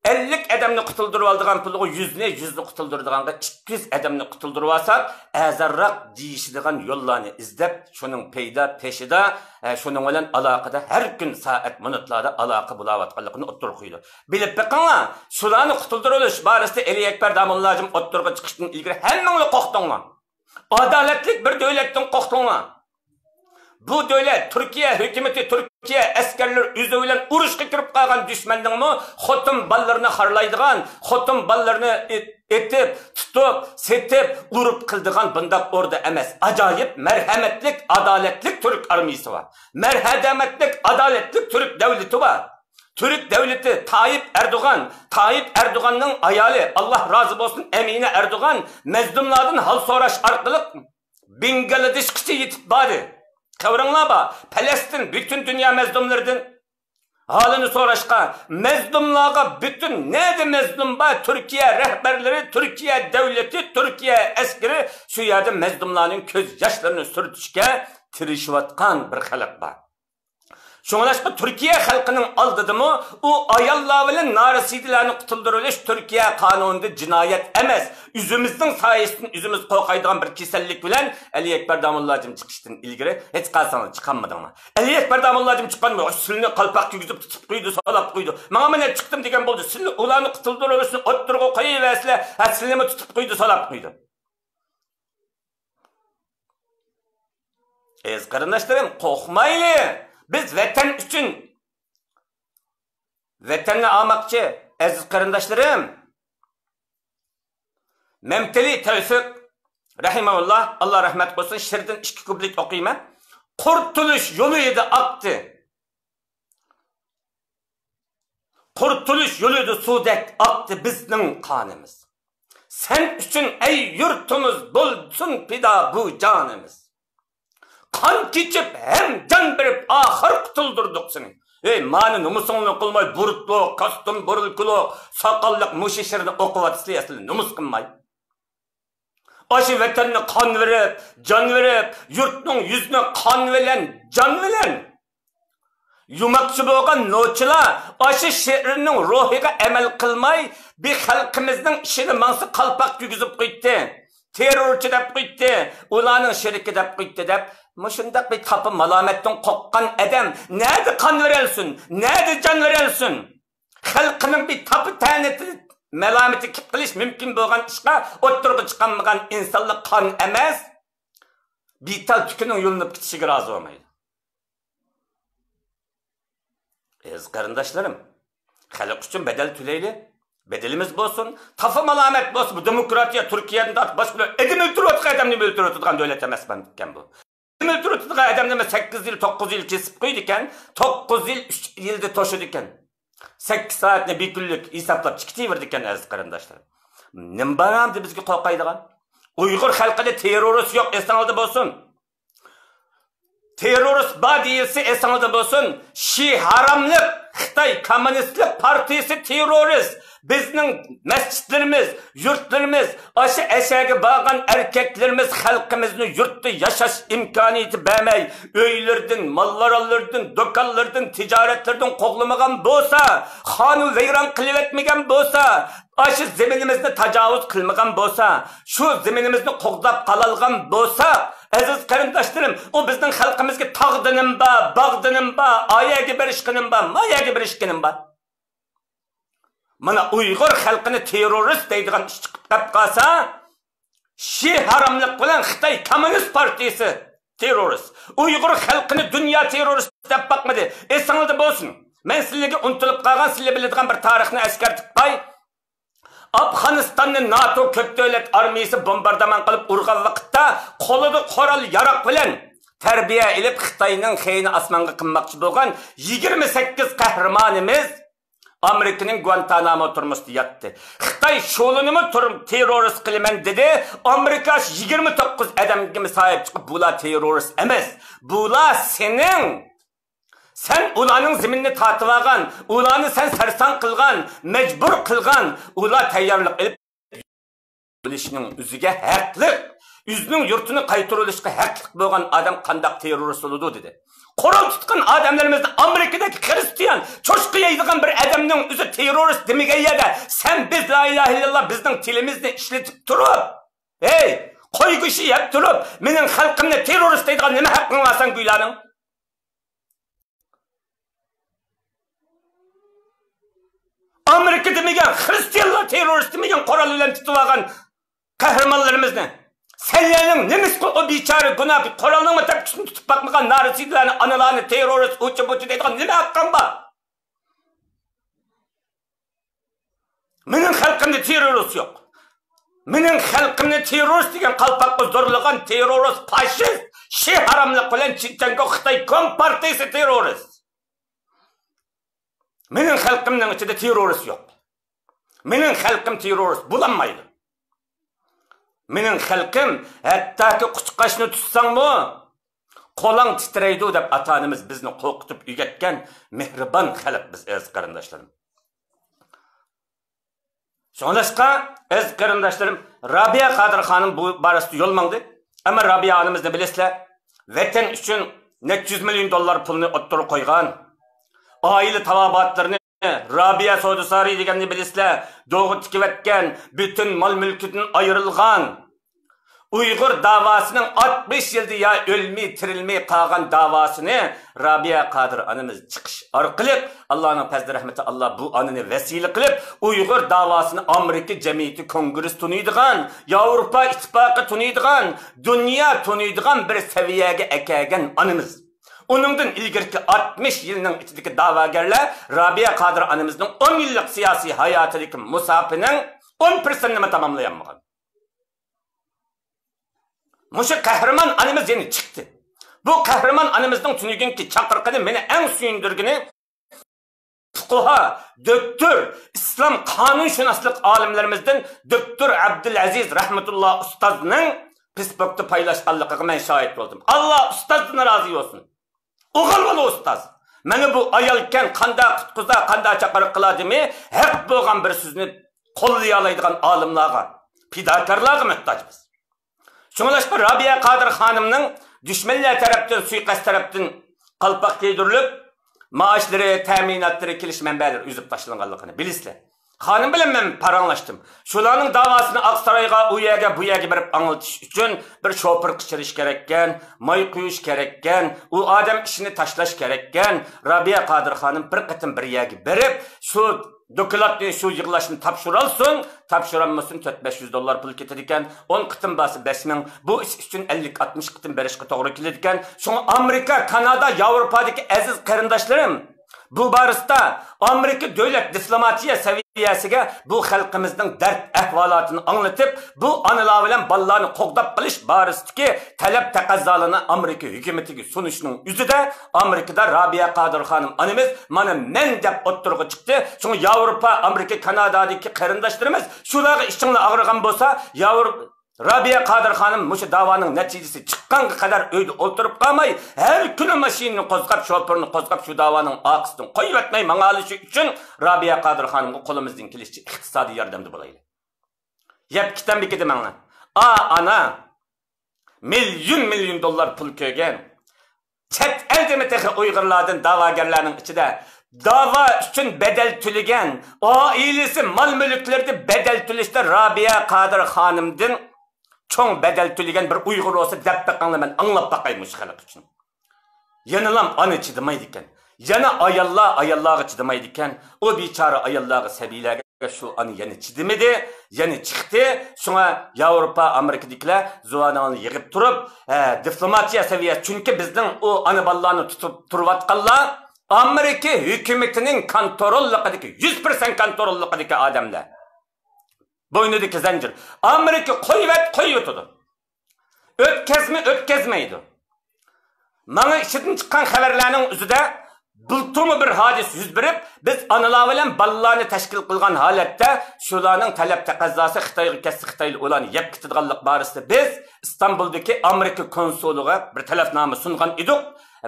ئەللىك ئادەمنى قۇتۇلدۇرۇۋالىدىغان پۇلغا يۈزنى، يۈزنى قۇتۇلدۇرىدىغانغا ئىككى يۈز ئادەمنى قۇتۇلدۇرۇۋالساق، ئەرزانراق دېيىشىدىغان يوللارنى ئىزدەپ، شۇنىڭ پەيدا پېشىدا، ئە، شۇنىڭ بىلەن ئالاقىدە ھەر كۈن سائەت مىنۇتلاردا ئالاقە بولاۋاتقانلىقىنى ئوتتۇرىغا قويىدۇ. بىلىپ بېقىڭلار، شۇلارنى قۇتۇلدۇرۇۋېلىش بارىسىدا ئەلى ئەكبەر داموللاجىم ئوتتۇرىغا چىقىشتىن ئىلگىرى ھەممىڭلار قورقتۇڭلار. ئادالەتلىك بىر دۆلەتتىن قورقتۇڭلار. بۇ دۆلەت، تۈركىيە ھۆكۈمىتى، تۈركىيە ئەسكەرلىرى ئۆزى بىلەن ئۇرۇشقا كىرىپ قالغان دۈشمەننىڭمۇ خوتۇن بالىلىرىنى خارلايدىغان، خوتۇن بالىلىرىنى ئېت-، ئېتىپ، تۇتۇپ، سېتىپ، ئۇرۇپ قىلىدىغان بۇنداق ئوردا ئەمەس. ئاجايىپ مەرھەمەتلىك، ئادالەتلىك تۈرك ئارمىيىسى بار. مەرھەمەتلىك، ئادالەتلىك تۈرك دۆلىتى بار. تۈرك دۆلىتى، تايىپ ئەردوغان، تايىپ ئەردوغاننىڭ ئايالى، ئاللا رازى بولسۇن، ئەمىنە ئەردوغان مەزلۇملاردىن ھال سوراش ئارقىلىق بېنگلادېشقىچە يېتىپ باردى. خەۋىرىڭلار بار، پەلەستىن پۈتۈن دۇنيا مەزلۇملىرىدىن ھالىنى سوراشقا، مەزلۇملارغا پۈتۈن نەدە مەزلۇم بار، تۈركىيە رەھبەرلىرى، تۈركىيە دۆلىتى، تۈركىيە ئەسكىرى شۇ يەردە مەزلۇملارنىڭ كۆز ياشلىرىنى سۈرتۈشكە تىرىشىۋاتقان بىر خەلق بار. شۇڭلاشقا تۈركىيە خەلقىنىڭ ئالدىدىمۇ ئۇ ئاياللار بىلەن نارەسىدىلەرنى قۇتۇلدۇرۇۋېلىش تۈركىيە قانۇنىدا جىنايەت ئەمەس. ئۆزىمىزنىڭ سايىسىدىن ئۆزىمىز قورقايدىغان بىر كېسەللىك بىلەن ئەلى ئەكبەر داموللاجىم چىقىشتىن ئىلگىرى ھېچقايسىڭلار چىقالمىدىڭلار. ئەلى ئەكبەر داموللاجىم چىققان، سىلىنى قالپاق كىيگۈزۈپ تۇتۇپ قويدى، سولاپ قويدى. ماڭا مەن چىقتىم دېگەن بولدى. سىلى ئۇلارنى قۇتۇلدۇرۇۋېلىشنى ئوتتۇرىغا قويۇۋەرسىلە، ھە، سىلىنىمۇ تۇتۇپ قويدى، سولاپ قويدى. ئەزىز قېرىنداشلىرىم، قورقمايلى! بىز ۋەتەن ئۈچۈن ۋەتەننى ئالماقچى، ئەزىز قېرىنداشلىرىم. مەمتىلى تەۋفىق رەھىمەھۇللا، ئاللا رەھمەت قىلسۇن، شېئىرىدىن ئىككى كۇپلېت ئوقۇيمەن. قۇرتۇلۇش يولى ئىدى ئاقتى. قۇرتۇلۇش يولىدا سۇدەك ئاقتى بىزنىڭ قانىمىز. سەن ئۈچۈن ئەي يۇرتىمىز بولسۇن پىدا بۇ جانىمىز. قان كېچىپ ھەم جان بېرىپ ئاخىر قۇتۇلدۇردۇق سېنى. ھەي، مانا نومۇسۇڭنى قىلماي بۇرۇتلۇق، كاستۇم بۇرۇلكىلۇق، ساقاللىق مۇشۇ ئىشلارنى ئوقۇۋاتىسىلەر، ئەسلى نومۇس قىلماي. ئاشۇ ۋەتەننى قان بېرىپ، جان بېرىپ، يۇرتنىڭ يۈزىنى قان بىلەن، جان بىلەن يۇماقچى بولغان نوچىلار ئاشۇ شېئىرنىڭ روھىغا ئەمەل قىلماي، بىر خەلقىمىزنىڭ ئىشىنى ماڭسا قالپاق كىيگۈزۈپ قويدى، تېررورچى دەپ قويدى، ئۇلارنىڭ شېرىكى دەپ قويدى دەپ، مۇشۇنداق بىر تاپا مالامەتتىن قورققان ئادەم نەدە قان بېرەلسۇن، نەدە جان بېرەلسۇن؟ خەلقىنىڭ بىر تاپا تەنىتى مالامىتى كېلىپ قېلىش مۇمكىن بولغان ئىشقا ئوتتۇرىغا چىقالمىغان ئىنسانلار قان ئەمەس، بىتال تۈكىنىڭ يۇلۇنۇپ كېتىشىگە رازى بولمايدۇ. ئەزىز قېرىنداشلىرىم، خەلق ئۈچۈن بەدەل تۆلەيلى. بەدىلىمىز بولسۇن، تاپا مالامەت بولسۇن، بۇ دېموكراتىيە تۈركىيەدىن تارتىپ باشقا ئادەم ئۆلتۈرۈۋاتقان ئادەمنى ئۆلتۈرۈۋاتىدىغان دۆلەت ئەمەسكەن بۇ. ئۆلتۈرۈۋاتىدىغان ئادەمنى سەككىز يىل، توققۇز يىل كېسىپ قويىدىكەن، توققۇز يىل ئۈچ يىلدا توشىدىكەن. سەككىز سائەتنى بىر كۈنلۈك ھېسابلاپ چىقىتىۋېرىدىكەن، ئەزىز قېرىنداشلار. نېمە بار ئەمدى بىزگە قورقايدىغان؟ ئۇيغۇر خەلقىدە تېررورىست يوق، ئېسىڭىزدە بولسۇن. تېررورىست بار دېيىلسە، ئېسىڭىزدە بولسۇن، شى ھاراملىق، خىتاي كوممۇنىستلىق پارتىيىسى تېررورىست. بىزنىڭ مەسچىتلىرىمىز، يۇرتلىرىمىز، ئاشۇ ئەشەگە بارغان ئەركەكلىرىمىز خەلقىمىزنى يۇرتتا ياشاش ئىمكانىيىتى بەرمەي، ئۆيلىرىدىن، ماللارانلىرىدىن، دۇكانلىرىدىن، تىجارەتلىرىدىن قوغلىمىغان بولسا، خانۇ ۋەيران قىلىۋەتمىگەن بولسا، ئاشۇ زېمىنىمىزنى تاجاۋۇز قىلمىغان بولسا، شۇ زېمىنىمىزنى قوغداپ قالالىغان بولسا، ئەزىز قېرىنداشلىرىم، ئۇ بىزنىڭ خەلقىمىزگە تاغدا نېمە بار، باغدا نېمە بار، ئايەگە بېرىشقا نېمە بار، مايەگە بېرىشقا نېمە بار؟ مانا ئۇيغۇر خەلقىنى تېررورىست دەيدىغان ئىش چىقىپ قېلىپ قالسا، شى ھاراملىق بىلەن خىتاي كوممۇنىست پارتىيىسى تېررورىست. ئۇيغۇر خەلقىنى دۇنيا تېررورىستى دەپ باقمىدى. ئېسىڭىزدە بولسۇن. مەن سىلەرگە ئۇنتۇلۇپ قالغان، سىلەر بىلىدىغان بىر تارىخنى ئەسكەرتىپ قوياي. ئافغانىستاننى ناتو كۆپ دۆلەت ئارمىيىسى بومباردىمان قىلىپ ئۇرغان ۋاقىتتا، قولىدا قورال ياراق بىلەن تەربىيە ئېلىپ، خىتاينىڭ خېيىنى ئاسمانغا قىلماقچى بولغان يىگىرمە سەككىز قەھرىمانىمىز ئامېرىكىنىڭ گۇانتانامو تۈرمىسىدە ياتتى. خىتاي شۇلىنىمۇ تۇر-، تېررورىست قىلىمەن دېدى. ئامېرىكا يىگىرمە توققۇز ئادەمگىمۇ ساھىب چىقىپ، بۇلار تېررورىست ئەمەس. بۇلار سېنىڭ، سەن ئۇلارنىڭ زېمىنىنى تارتىۋالغان، ئۇلارنى سەن سەرسان قىلغان، مەجبۇر قىلغان، ئۇلار تەييارلىق ئېلىپ بولۇشنىڭ ئۆزىگە ھەقلىق، ئۆزىنىڭ يۇرتىنى قايتۇرۇۋېلىشقا ھەقلىق بولغان ئادەم قانداق تېررورىست بولىدۇ؟ دېدى. قورال تۇتقان ئادەملىرىمىزنى ئامېرىكىدىكى خرىستىيان چوشقا يەيدىغان بىر ئادەمنىڭ ئۆزى تېررورىست دېمىگەن يەردە، سەن بىز لا ئىلاھە ئىللاللا بىزنىڭ تىلىمىزنى ئىشلىتىپ تۇرۇپ، ھەي، قوي گۆشى يەپ تۇرۇپ، مېنىڭ خەلقىمنى تېررورىست دەيدىغان نېمە ھەققىڭ بار سەن گۇيلانىڭ؟ ئامېرىكا دېمىگەن، خرىستىيانلار تېررورىست دېمىگەن قورال بىلەن تۇتۇۋالغان قەھرىمانلىرىمىزنى، سەنلەرنىڭ نېمىشقا ئۇ بىچارە گۇناھ قورالنىڭ مۇتەپكىسىنى تۇتۇپ باقمىغان نارەسىدىلەرنى، ئانىلارنى تېررورىست، ئۇچى بۇچى دەيدىغان نېمە ھەققىڭ بار؟ مېنىڭ خەلقىمدە تېررورىست يوق. مېنىڭ خەلقىمنى تېررورىست دېگەن قالپاققا زورلىغان تېررورىست، فاشىست، شى ھاراملىق بىلەن چىنچەنگو خىتاي كومپارتىيىسى تېررورىست. مېنىڭ خەلقىمنىڭ ئىچىدە تېررورىست يوق. مېنىڭ خەلقىم تېررورىست بولالمايدۇ. مېنىڭ خەلقىم، ھەتتاكى قۇچقاچنى تۇتساڭمۇ، قولاڭ تىترەيدۇ دەپ ئاتا-ئانىمىز بىزنى قورقۇتۇپ ئۆگەتكەن مېھرىبان خەلق بىز، ئەزىز قېرىنداشلىرىم. شۇڭلاشقا، ئەزىز قېرىنداشلىرىم، رابىيە قادىر خانىم بۇ بارىسىدا يول ماڭدى. ئەمما رابىيە ئانىمىزنى بىلىسىلەر، ۋەتەن ئۈچۈن نەچچە يۈز مىليون دوللار پۇلنى ئوتتۇرىغا قويغان. ئائىلە تاۋابىئاتلىرىنى، رابىيە سودىسارى دېگەننى بىلىسىلەر، دوغا تىكىۋەتكەن، پۈتۈن مال-مۈلكىدىن ئايرىلغان. ئۇيغۇر داۋاسىنىڭ ئاتمىش يىلدا يا ئۆلمەي، تىرىلمەي قالغان داۋاسىنى رابىيە قادىر ئانىمىز چىقىش ئارقىلىق، ئاللانىڭ پەزلى رەھمىتى، ئاللا بۇ ئانىنى ۋەسىلە قىلىپ، ئۇيغۇر داۋاسىنى ئامېرىكا جەمئىيىتى كونگرېسى تونۇيدىغان، ياۋروپا ئىتتىپاقى تونۇيدىغان، دۇنيا تونۇيدىغان بىر سەۋىيەگە ئەكەلگەن ئانىمىز. ئۇنىڭدىن ئىلگىرىكى ئاتمىش يىلنىڭ ئىچىدىكى داۋاگەرلەر رابىيە قادىر ئانىمىزنىڭ ئون يىللىق سىياسىي ھاياتىدىكى مۇساپىنىڭ ئون پىرسەنتىنىمۇ تاماملىيالمىغان. مۇشۇ قەھرىمان ئانىمىز يەنە چىقتى. بۇ قەھرىمان ئانىمىزنىڭ تۈنۈگۈنكى چاقىرىقىنى مېنى ئەڭ سۆيۈندۈرگىنى، پۇقۇھا، دوكتور، ئىسلام قانۇنشۇناسلىق ئالىملىرىمىزدىن دوكتور ئابدۇلئەزىز رەھمەتۇللا ئۇستازنىڭ فېيسبۇكتا پايلاشقانلىقىغا مەن شاھىت بولدۇم. ئاللا ئۇستازدىن رازى بولسۇن. ئوغۇل بالا ئۇستاز. مانا بۇ ئايالكەن، قانداق قۇتقۇزا، قانداق چاقىرىق قىلا دېمەي، ھەق بولغان بىر سۆزنى قوللىيالايدىغان ئالىملارغا، پىداكارلارغا موھتاجمىز. شۇڭلاشقا رابىيە قادىر خانىمنىڭ دۈشمەنلەر تەرەپتىن، سۇيىقەست تەرەپتىن قالپاق كىيدۈرۈلۈپ، مائاشلىرى، تەمىناتلىرى، كېلىش مەنبەلىرى ئۈزۈپ تاشلانغانلىقىنى بىلىسىلەر. خانىم بىلەن مەن پاراڭلاشتىم. شۇلارنىڭ داۋاسىنى ئاقسارايغا، ئۇ يەرگە، بۇ يەرگە بېرىپ ئاڭلىتىش ئۈچۈن بىر شوپۇر قىچىرىش كېرەككەن، ماي قۇيۇش كېرەككەن، ئۇ ئادەم ئىشىنى تاشلاش كېرەككەن. رابىيە قادىر خانىم بىر قېتىم بىر يەرگە بېرىپ، شۇ دوكلاتنى، شۇ يىغلاشنى تاپشۇرالسۇن، تاپشۇرالمىسۇن، تۆت بەش يۈز دوللار پۇل كېتىدىكەن، ئون قېتىم بارسا بەش مىڭ. بۇ ئىش ئۈچۈن ئەللىك ئاتمىش قېتىم بېرىشقا توغرا كېلىدىكەن. شۇڭا ئامېرىكا، كانادا، ياۋروپادىكى ئەزىز قېرىنداشلىرىم، بۇ بارىسىدا ئامېرىكا دۆلەت دىپلوماتىيە سەۋىيەسىگە بۇ خەلقىمىزنىڭ دەرد ئەھۋالاتىنى ئاڭلىتىپ، بۇ ئانىلار بىلەن بالىلارنى قوغداپ قېلىش بارىسىدىكى تەلەپ تەقەززالارنى ئامېرىكا ھۆكۈمىتىگە سۇنۇشنىڭ ئۆزىدە ئامېرىكىدا رابىيە قادىر خانىم ئانىمىز مانا مەن دەپ ئوتتۇرىغا چىقتى. شۇڭا ياۋروپا، ئامېرىكا، كانادادىكى قېرىنداشلىرىمىز شۇلارغا ئىچىڭلار ئاغرىغان بولسا، ياۋروپا رابىيە قادىر خانىم مۇشۇ داۋانىڭ نەتىجىسى چىققانغا قەدەر ئۆيدە ئولتۇرۇپ قالماي، ھەر كۈنى ماشىنىنى قوزغاپ، شوپۇرنى قوزغاپ، شۇ داۋانىڭ ئارقىسىدىن قويۇۋەتمەي ماڭالىشى ئۈچۈن رابىيە قادىر خانىمغا قولىمىزدىن كېلىشىچە ئىقتىسادىي ياردەمدە بولايلى. يەپ كېتەمدىكى دېمەڭلار. ئا، ئانا، مىليون، مىليون دوللار پۇل كۆرگەن، چەت ئەلدىمۇ تېخى ئۇيغۇرلاردىن داۋاگەرلەرنىڭ ئىچىدە داۋا ئۈچۈن بەدەل تۆلىگەن، ئائىلىسى مال مۈلۈكلىرىدە بەدەل تۆلەشتە رابىيە قادىر خانىمدىن چوڭ بەدەل تۆلىگەن بىر ئۇيغۇر بولسا دەپ بېقىڭلار، مەن ئاڭلاپ باقاي مۇشۇ خەلق ئۈچۈن. يەنىلام ئانا چىدىمايدىكەن. يەنە ئاياللار ئاياللارغا چىدىمايدىكەن. ئۇ بىچارە ئاياللارغا، سەبىيلەرگە شۇ ئانا يەنە چىدىمىدى، يەنە چىقتى. شۇڭا ياۋروپا، ئامېرىكىدىكىلەر زۇۋانىڭلارنى يىغىپ تۇرۇپ، ھە، دىپلوماتىيە سەۋىيەسى، چۈنكى بىزنىڭ ئۇ ئانا بالىلارنى تۇتۇپ تۇرۇۋاتقانلار ئامېرىكا ھۆكۈمىتىنىڭ كونتروللۇقىدىكى، يۈز پىرسەنت كونتروللۇقىدىكى ئادەملەر. بوينىدىكى زەنجىر. ئامېرىكا قويۇۋەت، قويۇۋېتىدۇ. ئۆتكەزمە، ئۆتكەزمەيدۇ. ماڭا ئىچىدىن چىققان خەۋەرلەرنىڭ ئۆزىدە بۇلتۇرمۇ بىر ھادىسە يۈز بېرىپ، بىز ئانىلار بىلەن بالىلارنى تەشكىل قىلغان ھالەتتە، شۇلارنىڭ تەلەپ تەقەززاسى خىتايغا كەتسە، خىتايلار ئۇلارنى يەپ كېتىدىغانلىق بارىسىدا، بىز ئىستانبۇلدىكى ئامېرىكا كونسۇلىغا بىر تەلەپنامە سۇنغان ئىدۇق.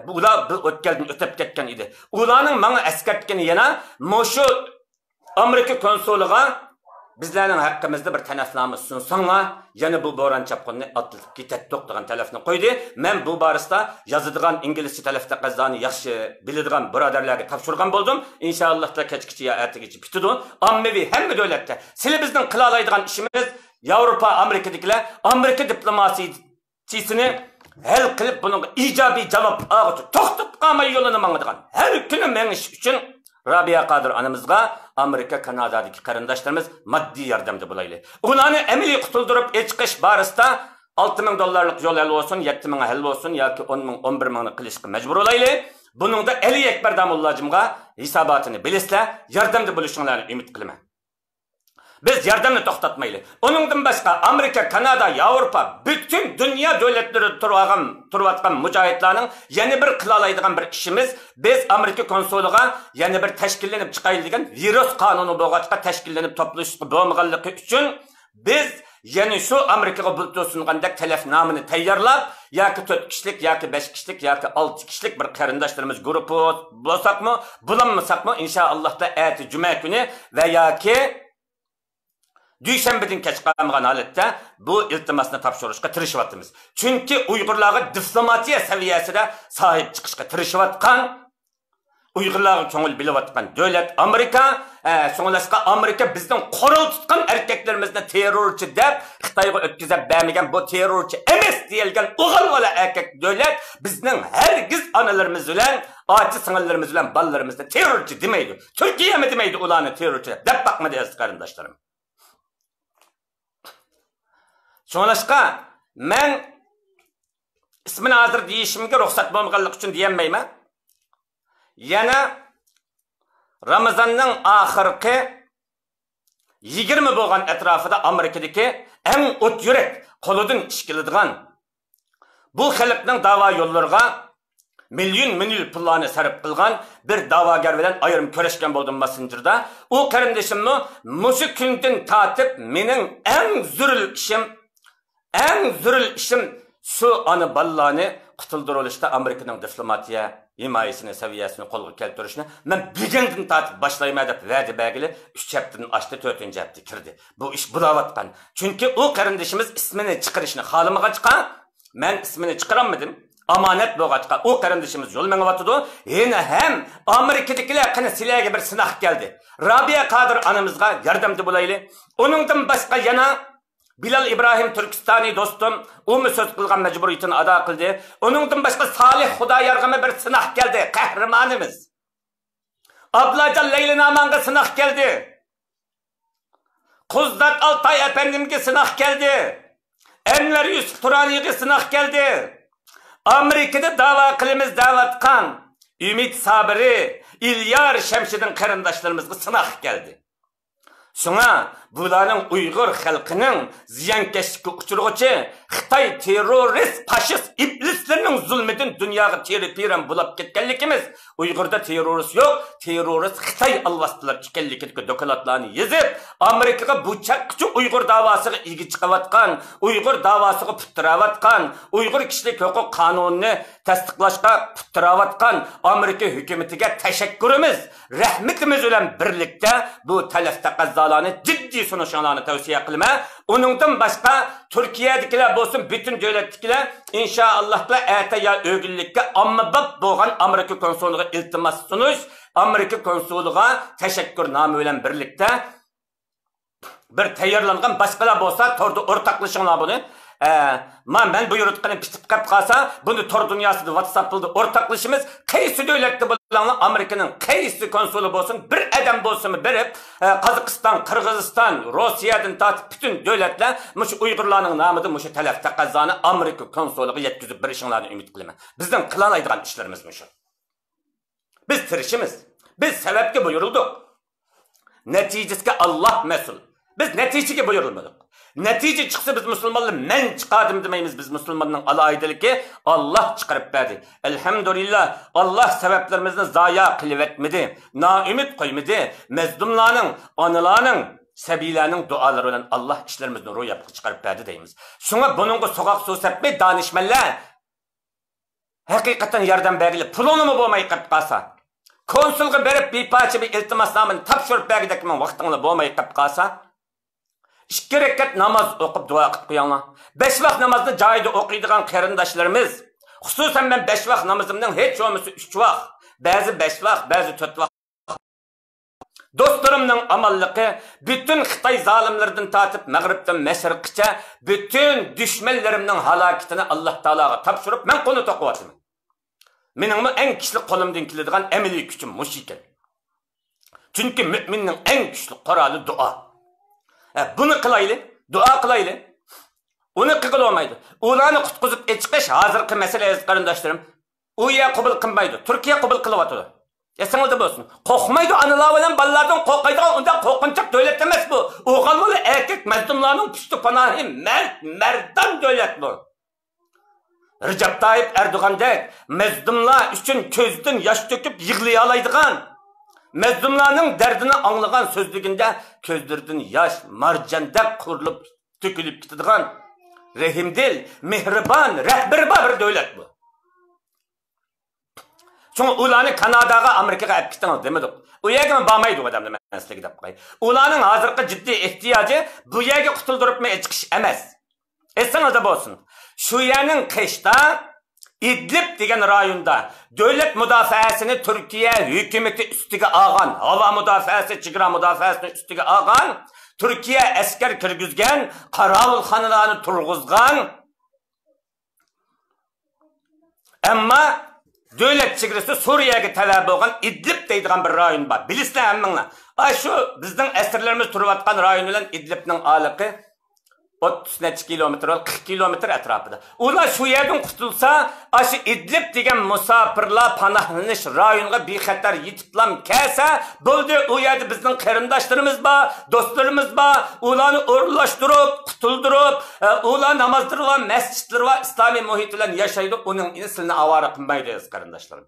بۇلار بۇ ئۆتكەلدىن ئۆتۈپ كەتكەن ئىدى. ئۇلارنىڭ ماڭا ئەسكەرتكىنى يەنە مۇشۇ ئامېرىكا كونسۇلىغا بىزلەرنىڭ ھەققىمىزدە بىر تەلەپنامە سۇنساڭلار، يەنە بۇ بوران چاپقۇننى ئاتلىتىپ كېتەتتۇق دېگەن تەلەپنى قويدى. مەن بۇ بارىسىدا يازىدىغان ئىنگلىزچە تەلەپ تەقەززانى ياخشى بىلىدىغان بۇرادەرلەرگە تاپشۇرغان بولدۇم. ئىنشائاللاھ تا كەچكىچە يا ئەتىگىچە پۈتىدۇ. ئاممىۋى ھەممە دۆلەتتە سىلى بىزنىڭ قىلالايدىغان ئىشىمىز ياۋروپا، ئامېرىكىدىكىلەر، ئامېرىكا دىپلوماسىي چىسىنى ھەل قىلىپ، بۇنىڭغا ئىجابىي جاۋاب ئالغۇچە توختاپ قالماي يولىنى ماڭىدىغان، ھەر كۈنى مېڭىش ئۈچۈن رابىيە قادىر ئانىمىزغا ئامېرىكا، كانادادىكى قېرىنداشلىرىمىز ماددىي ياردەمدە بولايلى. ئۇلارنى ئەمەلىي قۇتۇلدۇرۇپ ئېچىقىش بارىسىدا ئالتە مىڭ دوللارلىق يول ھەل بولسۇن، يەتتە مىڭ ھەل بولسۇن ياكى ئون مىڭ، ئون بىر مىڭنى قىلىشقا مەجبۇر بولايلى. بۇنىڭدا ئەلى ئەكبەر داموللاجىمغا ھېساباتىنى بىلىسىلەر، ياردەمدە بولۇشۇڭلارنى ئۈمىد قىلىمەن. بىز ياردەمنى توختاتمايلى. ئۇنىڭدىن باشقا، ئامېرىكا، كانادا، ياۋروپا، پۈتۈن دۇنيا دۆلەتلىرىدە تۇرۇۋالغان، تۇرۇۋاتقان مۇجاھىدلارنىڭ يەنە بىر قىلالايدىغان بىر ئىشىمىز، بىز ئامېرىكا كونسۇلىغا يەنە بىر تەشكىللىنىپ چىقايلى دېگەن ۋىرۇس قانۇنى بولغاچقا، تەشكىللىنىپ توپلىشىشقا بولمىغانلىقى ئۈچۈن، بىز يەنە شۇ ئامېرىكىغا بۇلتۇر سۇنغاندەك تەلەپنامىنى تەييارلاپ، ياكى تۆت كىشىلىك، ياكى بەش كىشىلىك، ياكى ئالتە كىشىلىك بىر قېرىنداشلىرىمىز گۇرۇپپا بولساقمۇ، بولالمىساقمۇ، ئىنشائاللاھتا ئەتە جۈمە كۈنى ۋە ياكى دۈشەنبىدىن كەچ قالمىغان ھالەتتە بۇ ئىلتىماسنى تاپشۇرۇشقا تىرىشىۋاتىمىز. چۈنكى ئۇيغۇرلارغا دىپلوماتىيە سەۋىيەسىدە ساھىب چىقىشقا تىرىشىۋاتقان، ئۇيغۇرلارغا كۆڭۈل بۆلۈۋاتقان دۆلەت ئامېرىكا. ئە، شۇڭلاشقا ئامېرىكا بىزنىڭ قورال تۇتقان ئەركەكلىرىمىزنى تېررورچى دەپ خىتايغا ئۆتكۈزۈپ بەرمىگەن، بۇ تېررورچى ئەمەس دېيەلگەن ئوغۇل بالا ئەركەك دۆلەت بىزنىڭ ھەرگىز ئانىلىرىمىز بىلەن، ئاچا سىڭىللىرىمىز بىلەن بالىلىرىمىزنى تېررورچى دېمەيدۇ. تۈركىيەمۇ دېمەيدۇ ئۇلارنى تېررورچى دەپ. دەپ باقمىدى ئەزىز قېرىنداشلىرىم. شۇڭلاشقا مەن ئىسمىنى ھازىر دېيىشىمگە رۇخسەت بولمىغانلىقى ئۈچۈن دېيەلمەيمەن. يەنە رامىزاننىڭ ئاخىرقى يىگىرمە بولغان ئەتراپىدا ئامېرىكىدىكى ئەڭ ئوت يۈرەك، قولىدىن ئىش كېلىدىغان، بۇ خەلقنىڭ داۋا يوللىرىغا مىليون، مىليون پۇللارنى سەرپ قىلغان بىر داۋاگەر بىلەن ئايرىم كۆرۈشكەن بولدۇم ماسسېنجېردا. ئۇ قېرىندىشىممۇ مۇشۇ كۈندىن تارتىپ مېنىڭ ئەڭ زۆرۈر ئىشىم، ئەڭ زۆرۈر ئىشىم شۇ ئانا بالىلارنى قۇتۇلدۇرۇۋېلىشتا ئامېرىكىنىڭ دىپلوماتىيە ھىمايىسىنى، سەۋىيەسىنى قولغا كەلتۈرۈشنى مەن بۈگۈندىن تارتىپ باشلايمەن دەپ ۋەدە بەرگىلى ئۈچ ھەپتىدىن ئاشتى، تۆتىنچى ھەپتە كىردى. بۇ ئىش بولاۋاتقان. چۈنكى ئۇ قېرىندىشىمىز ئىسمىنى چىقىرىشنى خالىمىغاچقا، مەن ئىسمىنى چىقىرالمىدىم. ئامانەت بولغاچقا، ئۇ قېرىندىشىمىز يول مېڭىۋاتىدۇ. يەنە ھەم ئامېرىكىدىكىلەر قېنى سىلەرگە بىر سىناق كەلدى. رابىيە قادىر ئانىمىزغا ياردەمدە بولايلى. ئۇنىڭدىن باشقا يەنە بىلال ئىبراھىم تۈركىستانى دوستۇم، ئۇمۇ سۆز قىلغان مەجبۇرىيىتىنى ئادا قىلدى. ئۇنىڭدىن باشقا سالىھ خۇدايارغىمۇ بىر سىناق كەلدى، قەھرىمانىمىز. ئابلاجان لەيلىنامانغا سىناق كەلدى. قۇزدات ئالتاي ئەپەندىمگە سىناق كەلدى. ئەنۋەر يۈسۈپ تۇرانىغا سىناق كەلدى. ئامېرىكىدا داۋا قىلىمىز دەۋاتقان ئۈمىد سابىرى، ئىليار شەمشىدىن قېرىنداشلىرىمىزغا سىناق كەلدى. شۇڭا بۇلارنىڭ ئۇيغۇر خەلقىنىڭ زىيانكەشلىككە ئۇچرىغۇچى خىتاي تېررورىست، پاشىست ئىبلىسلىرىنىڭ زۇلمىدىن دۇنياغا تېرە-پېرەن بولاپ كەتكەنلىكىمىز، ئۇيغۇردا تېررورىست يوق، تېررورىست خىتاي ئالۋاستىلار ئىكەنلىكىدىكى دوكلاتلارنى يېزىپ، ئامېرىكىغا بۇ چاغقىچە ئۇيغۇر داۋاسىغا ئىگە چىقىۋاتقان، ئۇيغۇر داۋاسىغا پۇت تىرەۋاتقان، ئۇيغۇر كىشىلىك ھوقۇق قانۇنىنى تەستىقلاشقا پۇت تىرەۋاتقان ئامېرىكا ھۆكۈمىتىگە تەشەككۈرىمىز، رەھمىتىمىز بىلەن بىرلىكتە بۇ تەلەپ تەقەززالارنى جىددىي سۇنۇشۇڭلارنى تەۋسىيە قىلىمەن. ئۇنىڭدىن باشقا، تۈركىيەدىكىلەر بولسۇن، پۈتۈن دۆلەتتىكىلەر، ئىنشائاللاھ، ئەتە يا ئۆگۈنلۈككە ئاممىباب بولغان ئامېرىكا كونسۇلىغا ئىلتىماس سۇنۇش، ئامېرىكا كونسۇلىغا تەشەككۈرنامە بىلەن بىرلىكتە بىر تەييارلانغان، باشقىلار بولسا توردا ئورتاقلىشىڭلار بۇنى. ئە، ما مەن بۇيرۇتقىنىم پۈتۈپ قېلىپ قالسا، بۇنى تور دۇنياسىدا، ۋاتساپپىلدا ئورتاقلىشىمىز. قايسى دۆلەتتە بولۇڭلار، ئامېرىكىنىڭ قايسى كونسۇلى بولسۇن، بىر ئادەم بولسىمۇ بېرىپ، ئە، قازاقىستان، قىرغىزىستان، روسىيەدىن تارتىپ پۈتۈن دۆلەتلەر مۇشۇ ئۇيغۇرلارنىڭ نامىدا مۇشۇ تەلەپ تەقەززانى ئامېرىكا كونسۇلىغا يەتكۈزۈپ بېرىشىڭلارنى ئۈمىد قىلىمەن. بىزنىڭ قىلالايدىغان ئىشلىرىمىز مۇشۇ. بىز تىرىشىمىز. بىز سەۋەبكە بۇيرۇلدۇق. نەتىجىسىگە ئاللاھ مەسئۇل. بىز نەتىجىگە بۇيرۇلمىدۇق. نەتىجە چىقسا، بىز مۇسۇلمانلار، مەن چىقاردىم دېمەيمىز. بىز مۇسۇلماننىڭ ئالاھىدىلىكى، ئاللاھ چىقىرىپ بەردى. ئەلھەمدۇلىللاھ، ئاللاھ سەۋەبلىرىمىزنى زايا قىلىۋەتمىدى، نائۈمىد قويمىدى. مەزلۇملارنىڭ، ئانىلارنىڭ، سەبىيلەرنىڭ دۇئالىرى بىلەن ئاللاھ ئىشلىرىمىزنى روياپقا چىقىرىپ بەردى دەيمىز. شۇڭا بۇنىڭغا سوغۇق سۇ سەپمەي، دانىشمەنلەر، ھەقىقەتەن ياردەم بەرگىلى پۇلۇڭلىمۇ بولماي قېلىپ قالسا، كونسۇلغا بېرىپ بىر پارچە بىر ئىلتىماسنامىنى تاپشۇرۇپ بەرگۈدەكمۇ ۋاقتىڭلا بولماي قېلىپ قالسا، ئىككى رەكەت ناماز ئوقۇپ دۇئا قىلىپ قويۇڭلار. بەش ۋاق نامازنى جايىدا ئوقۇيدىغان قېرىنداشلىرىمىز، خۇسۇسەن مەن بەش ۋاق نامىزىمنىڭ ھېچ بولمىسا ئۈچ ۋاق، بەزى بەش ۋاق، بەزى تۆت ۋاق دوستلىرىمنىڭ ئامانلىقى، پۈتۈن خىتاي زالىملىرىدىن تارتىپ مەغرىبتىن مەشرىققىچە پۈتۈن دۈشمەنلىرىمنىڭ ھالاكىتىنى ئاللاھ تائالاغا تاپشۇرۇپ، مەن قولنى توقۇۋاتىمەن. مېنىڭمۇ ئەڭ كۈچلۈك قولۇمدىن كېلىدىغان ئەمەلىي كۈچۈم مۇشۇ ئىكەن. چۈنكى مۆمىننىڭ ئەڭ كۈچلۈك قورالى دۇئا. ھە، بۇنى قىلايلى، دۇئا قىلايلى. ئۇنى قىلغىلى بولمايدۇ. ئۇلارنى قۇتقۇزۇپ ئېچىقىش ھازىرقى مەسىلە، ئەزىز قېرىنداشلىرىم. ئۇ يەر قوبۇل قىلمايدۇ. تۈركىيە قوبۇل قىلىۋاتىدۇ. ئېسىڭىزدە بولسۇن. قورقمايدۇ، ئانىلار بىلەن بالىلاردىن قورقايدىغان ئۇنداق قورقۇنچاق دۆلەت ئەمەس بۇ. ئوغۇل بالا ئەركەك مەزلۇملارنىڭ پۇشتى پاناھى، مەرد، مەردان دۆلەت بۇ. رىجەپ تايىپ ئەردوغاندەك مەزلۇملار ئۈچۈن كۆزىدىن ياش تۆكۈپ يىغلىيالايدىغان، مەزلۇملارنىڭ دەردىنى ئاڭلىغان، سۆزلىگەندە كۆزلىرىدىن ياش مارجاندەك قۇرۇلۇپ تۆكۈلۈپ كېتىدىغان رەھىمدىل، مېھرىبان رەھبىرى بار بىر دۆلەت بۇ. شۇڭا ئۇلارنى كاناداغا، ئامېرىكىغا ئەپ كېتىڭ دېمىدۇق. ئۇ يەرگىمۇ بارمايدۇ ئۇ ئادەملەر، مەن سىلەرگە دەپ قوياي. ئۇلارنىڭ ھازىرقى جىددىي ئېھتىياجى بۇ يەرگە قۇتۇلدۇرۇپمۇ ئېچىقىش ئەمەس. ئېسىڭىزدە بولسۇن، شۇ يەرنىڭ قېشىدا ئىدلىب دېگەن رايوندا دۆلەت مۇداپىئەسىنى تۈركىيە ھۆكۈمىتى ئۈستىگە ئالغان، ھاۋا مۇداپىئەسى، چېگرا مۇداپىئەسىنى ئۈستىگە ئالغان، تۈركىيە ئەسكەر كىرگۈزگەن، قاراۋۇلخانىلارنى تۇرغۇزغان، ئەمما دۆلەت چېگرىسى سۈرىيەگە تەۋە بولغان ئىدلىب دەيدىغان بىر رايون بار. بىلىسىلەر ھەممىڭلار. ئاشۇ بىزنىڭ ئەسىرلىرىمىز تۇرۇۋاتقان رايون بىلەن ئىدلىبنىڭ ئارىلىقى ئوتتۇز نەچچە كىلومېتىر، قىرىق كىلومېتىر ئەتراپىدا. ئۇلار شۇ يەردىن قۇتۇلسا، ئاشۇ ئىدلىب دېگەن مۇساپىرلار پاناھلىنىش رايونىغا بىخەتەر يېتىپلام كەلسە، بولدى، ئۇ يەردە بىزنىڭ قېرىنداشلىرىمىز بار، دوستلىرىمىز بار، ئۇلارنى ئورۇنلاشتۇرۇپ، قۇتۇلدۇرۇپ، ئە، ئۇلار نامازلىرى بار، مەسچىتلىرى بار، ئىسلامىي مۇھىت بىلەن ياشايدۇ، ئۇنىڭ سىلىنى ئاۋارە قىلمايدۇ، ئەزىز قېرىنداشلىرىم.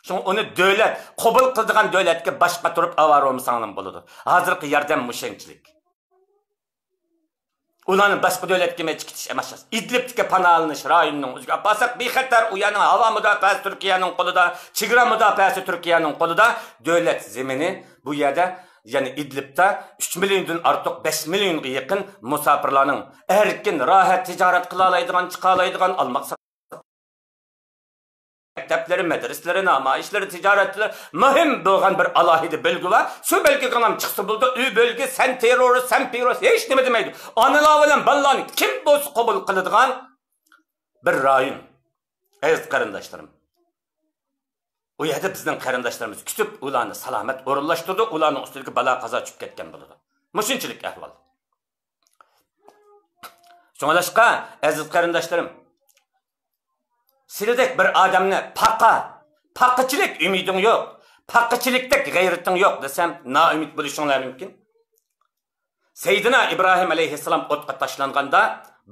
شۇڭا ئۇنى دۆلەت قوبۇل قىلىدىغان دۆلەتكە باش قاتۇرۇپ ئاۋارە بولمىساڭلارمۇ بولىدۇ. ھازىرقى ياردەم مۇشۇنچىلىك. ئۇلارنى باشقا دۆلەتكە مەچ كېتىش ئەمەس. ئىدلىبتىكى پاناھلىنىش رايونىنىڭ ئۆزىگە ئاپارساق بىخەتەر، ئۇ يەرنىڭ ھاۋا مۇداپىئەسى تۈركىيەنىڭ قولىدا، چېگرا مۇداپىئەسى تۈركىيەنىڭ قولىدا، دۆلەت زېمىنى بۇ يەردە، يەنى ئىدلىبتا ئۈچ مىليوندىن ئارتۇق، بەش مىليونغا يېقىن مۇساپىرلارنىڭ ئەركىن، راھەت تىجارەت قىلالايدىغان، چىقالايدىغان، ئالماق مەكتەپلىرى، مەدرىسىلىرى، نامايىشلىرى، تىجارەتلىرى مۇھىم بولغان بىر ئالاھىدە بۆلگە بار. شۇ بۆلگىگە ئانام چىقسا بولىدۇ. ئۇ بۆلگە سەن تېررورىست، سەن پېروس، ھېچ نېمە دېمەيدۇ. ئانىلار بىلەن بالىلارنى كىم بولسا قوبۇل قىلىدىغان بىر رايون. ئەزىز قېرىنداشلىرىم، ئۇ يەردە بىزنىڭ قېرىنداشلىرىمىز كۈتۈپ، ئۇلارنى سالامەت ئورۇنلاشتۇرىدۇ، ئۇلارنىڭ ئۈستىدىكى بالا قازا چۈشۈپ كەتكەن بولىدۇ. مۇشۇنچىلىك ئەھۋال. شۇڭلاشقا، ئەزىز قېرىنداشلىرىم، سىلىدەك بىر ئادەمنى پاقا، پاقىچىلىك ئۈمىدىڭ يوق، پاقىچىلىكتەك غەيرىتىڭ يوق دېسەم، نائۈمىد بولۇشۇڭلار مۇمكىن. سەيدىنا ئىبراھىم ئەلەيھىسسالام ئوتقا تاشلانغاندا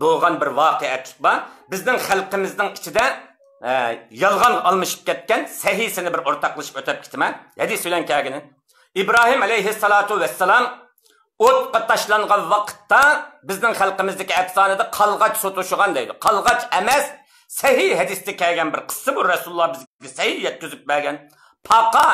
بولغان بىر ۋەقەلىك بار. بىزنىڭ خەلقىمىزنىڭ ئىچىدە، ئە، يالغانغا ئالمىشىپ كەتكەن سەھىھىسىنى بىر ئورتاقلىشىپ ئۆتۈپ كېتىمەن. ھەدىس بىلەن كەلگىنى. ئىبراھىم ئەلەيھىسسالاتۇ ۋەسسالام ئوتقا تاشلانغان ۋاقىتتا بىزنىڭ خەلقىمىزدىكى ئەپسانىدە قالغاچ سۇ توشۇغان دەيدۇ. قالغاچ ئەمەس، سەھىھ ھەدىستە كەلگەن بىر قىسسە بۇ، رەسۇلۇللا بىزگە سەھىھ يەتكۈزۈپ بەرگەن. پاقا،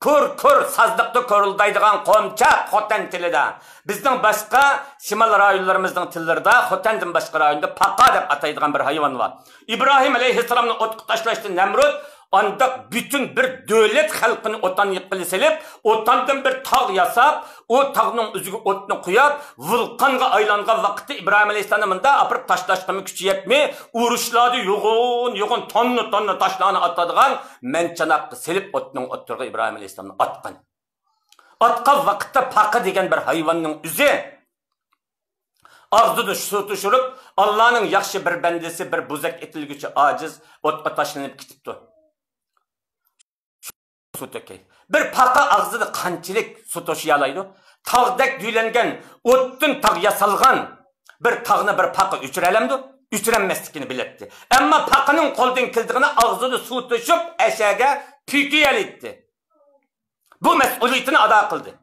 كۇر، كۇر، سازلىقتا كورۇلدايدىغان قومچاق خوتەن تىلىدا. بىزنىڭ باشقا شىمال رايونلىرىمىزنىڭ تىللىرىدا خوتەندىن باشقا رايوندا پاقا دەپ ئاتايدىغان بىر ھايۋان بار. ئىبراھىم ئەلەيھىسسالامنى ئوتقا تاشلاشتا نەمرۇت ئانداق پۈتۈن بىر دۆلەت خەلقىنى ئوتان يېقىلى سېلىپ، ئوتاندىن بىر تاغ ياساپ، ئۇ تاغنىڭ ئۆزىگە ئوتنى قويۇپ، ۋۇلقانغا ئايلانغان ۋاقىتتا ئىبراھىم ئەلەيھىسسالامنى مۇنداق ئاپىرىپ تاشلاشقىمۇ كۈچى يەتمەي، ئۇرۇشلاردا يوغان، يوغان توننا، توننا تاشلارنى ئاتىدىغان مەنچاناققا سېلىپ ئوتنىڭ ئوتتۇرىغا ئىبراھىم ئەلەيھىسسالامنى ئاتقان. ئاتقان ۋاقىتتا پاقا دېگەن بىر ھايۋاننىڭ ئۆزى ئاغزىدا سۇ توشۇرۇپ، ئاللانىڭ ياخشى بىر بەندىسى، بىر بوزەك ئېتىلگۈچى ئاجىز ئوتقا تاشلىنىپ كېتىپتۇ. سۇ تۆكەي. بىر پاقا ئاغزىدا قانچىلىك سۇ توشۇيالايدۇ؟ تاغدەك يۆلەنگەن، ئوتتىن تاغ ياسالغان بىر تاغنى بىر پاقا ئۆچۈرەلەمدۇ؟ ئۆچۈرەلمەسلىكىنى بىلەتتى. ئەمما پاقىنىڭ قولىدىن كېلىدىغىنى ئاغزىدا سۇ توشۇپ، ئەشەگە پۈكۈيەلەيتتى. بۇ مەسئۇلىيىتىنى ئادا قىلدى.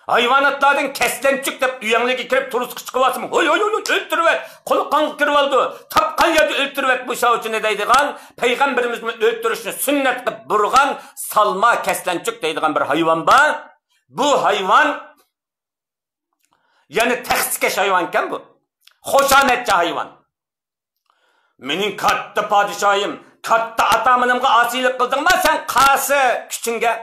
ھايۋاناتلاردىن كەسلەنچۈك دەپ ئۆيۈڭلارگە كىرىپ تۇرسىقى چىقىۋالسىمۇ، ھوي، ھوي، ھوي، ئۆلتۈرۈۋەت، قۇلىقىڭغا كىرىۋالىدۇ، تاپقان يەردە ئۆلتۈرۈۋەت بۇ شاۋچىنى دەيدىغان، پەيغەمبىرىمىزمۇ ئۆلتۈرۈشنى سۈننەت قىلىپ بۇرغان سالما كەسلەنچۈك دەيدىغان بىر ھايۋان بار. بۇ ھايۋان يەنە تەخسىكەش ھايۋانكەن بۇ. خۇشامەتچى ھايۋان. مېنىڭ كاتتا پادىشاھىم، كاتتا ئاتامىنىمغا ئاسىيلىق قىلدىڭما سەن، قاسى كۈچۈڭگە؟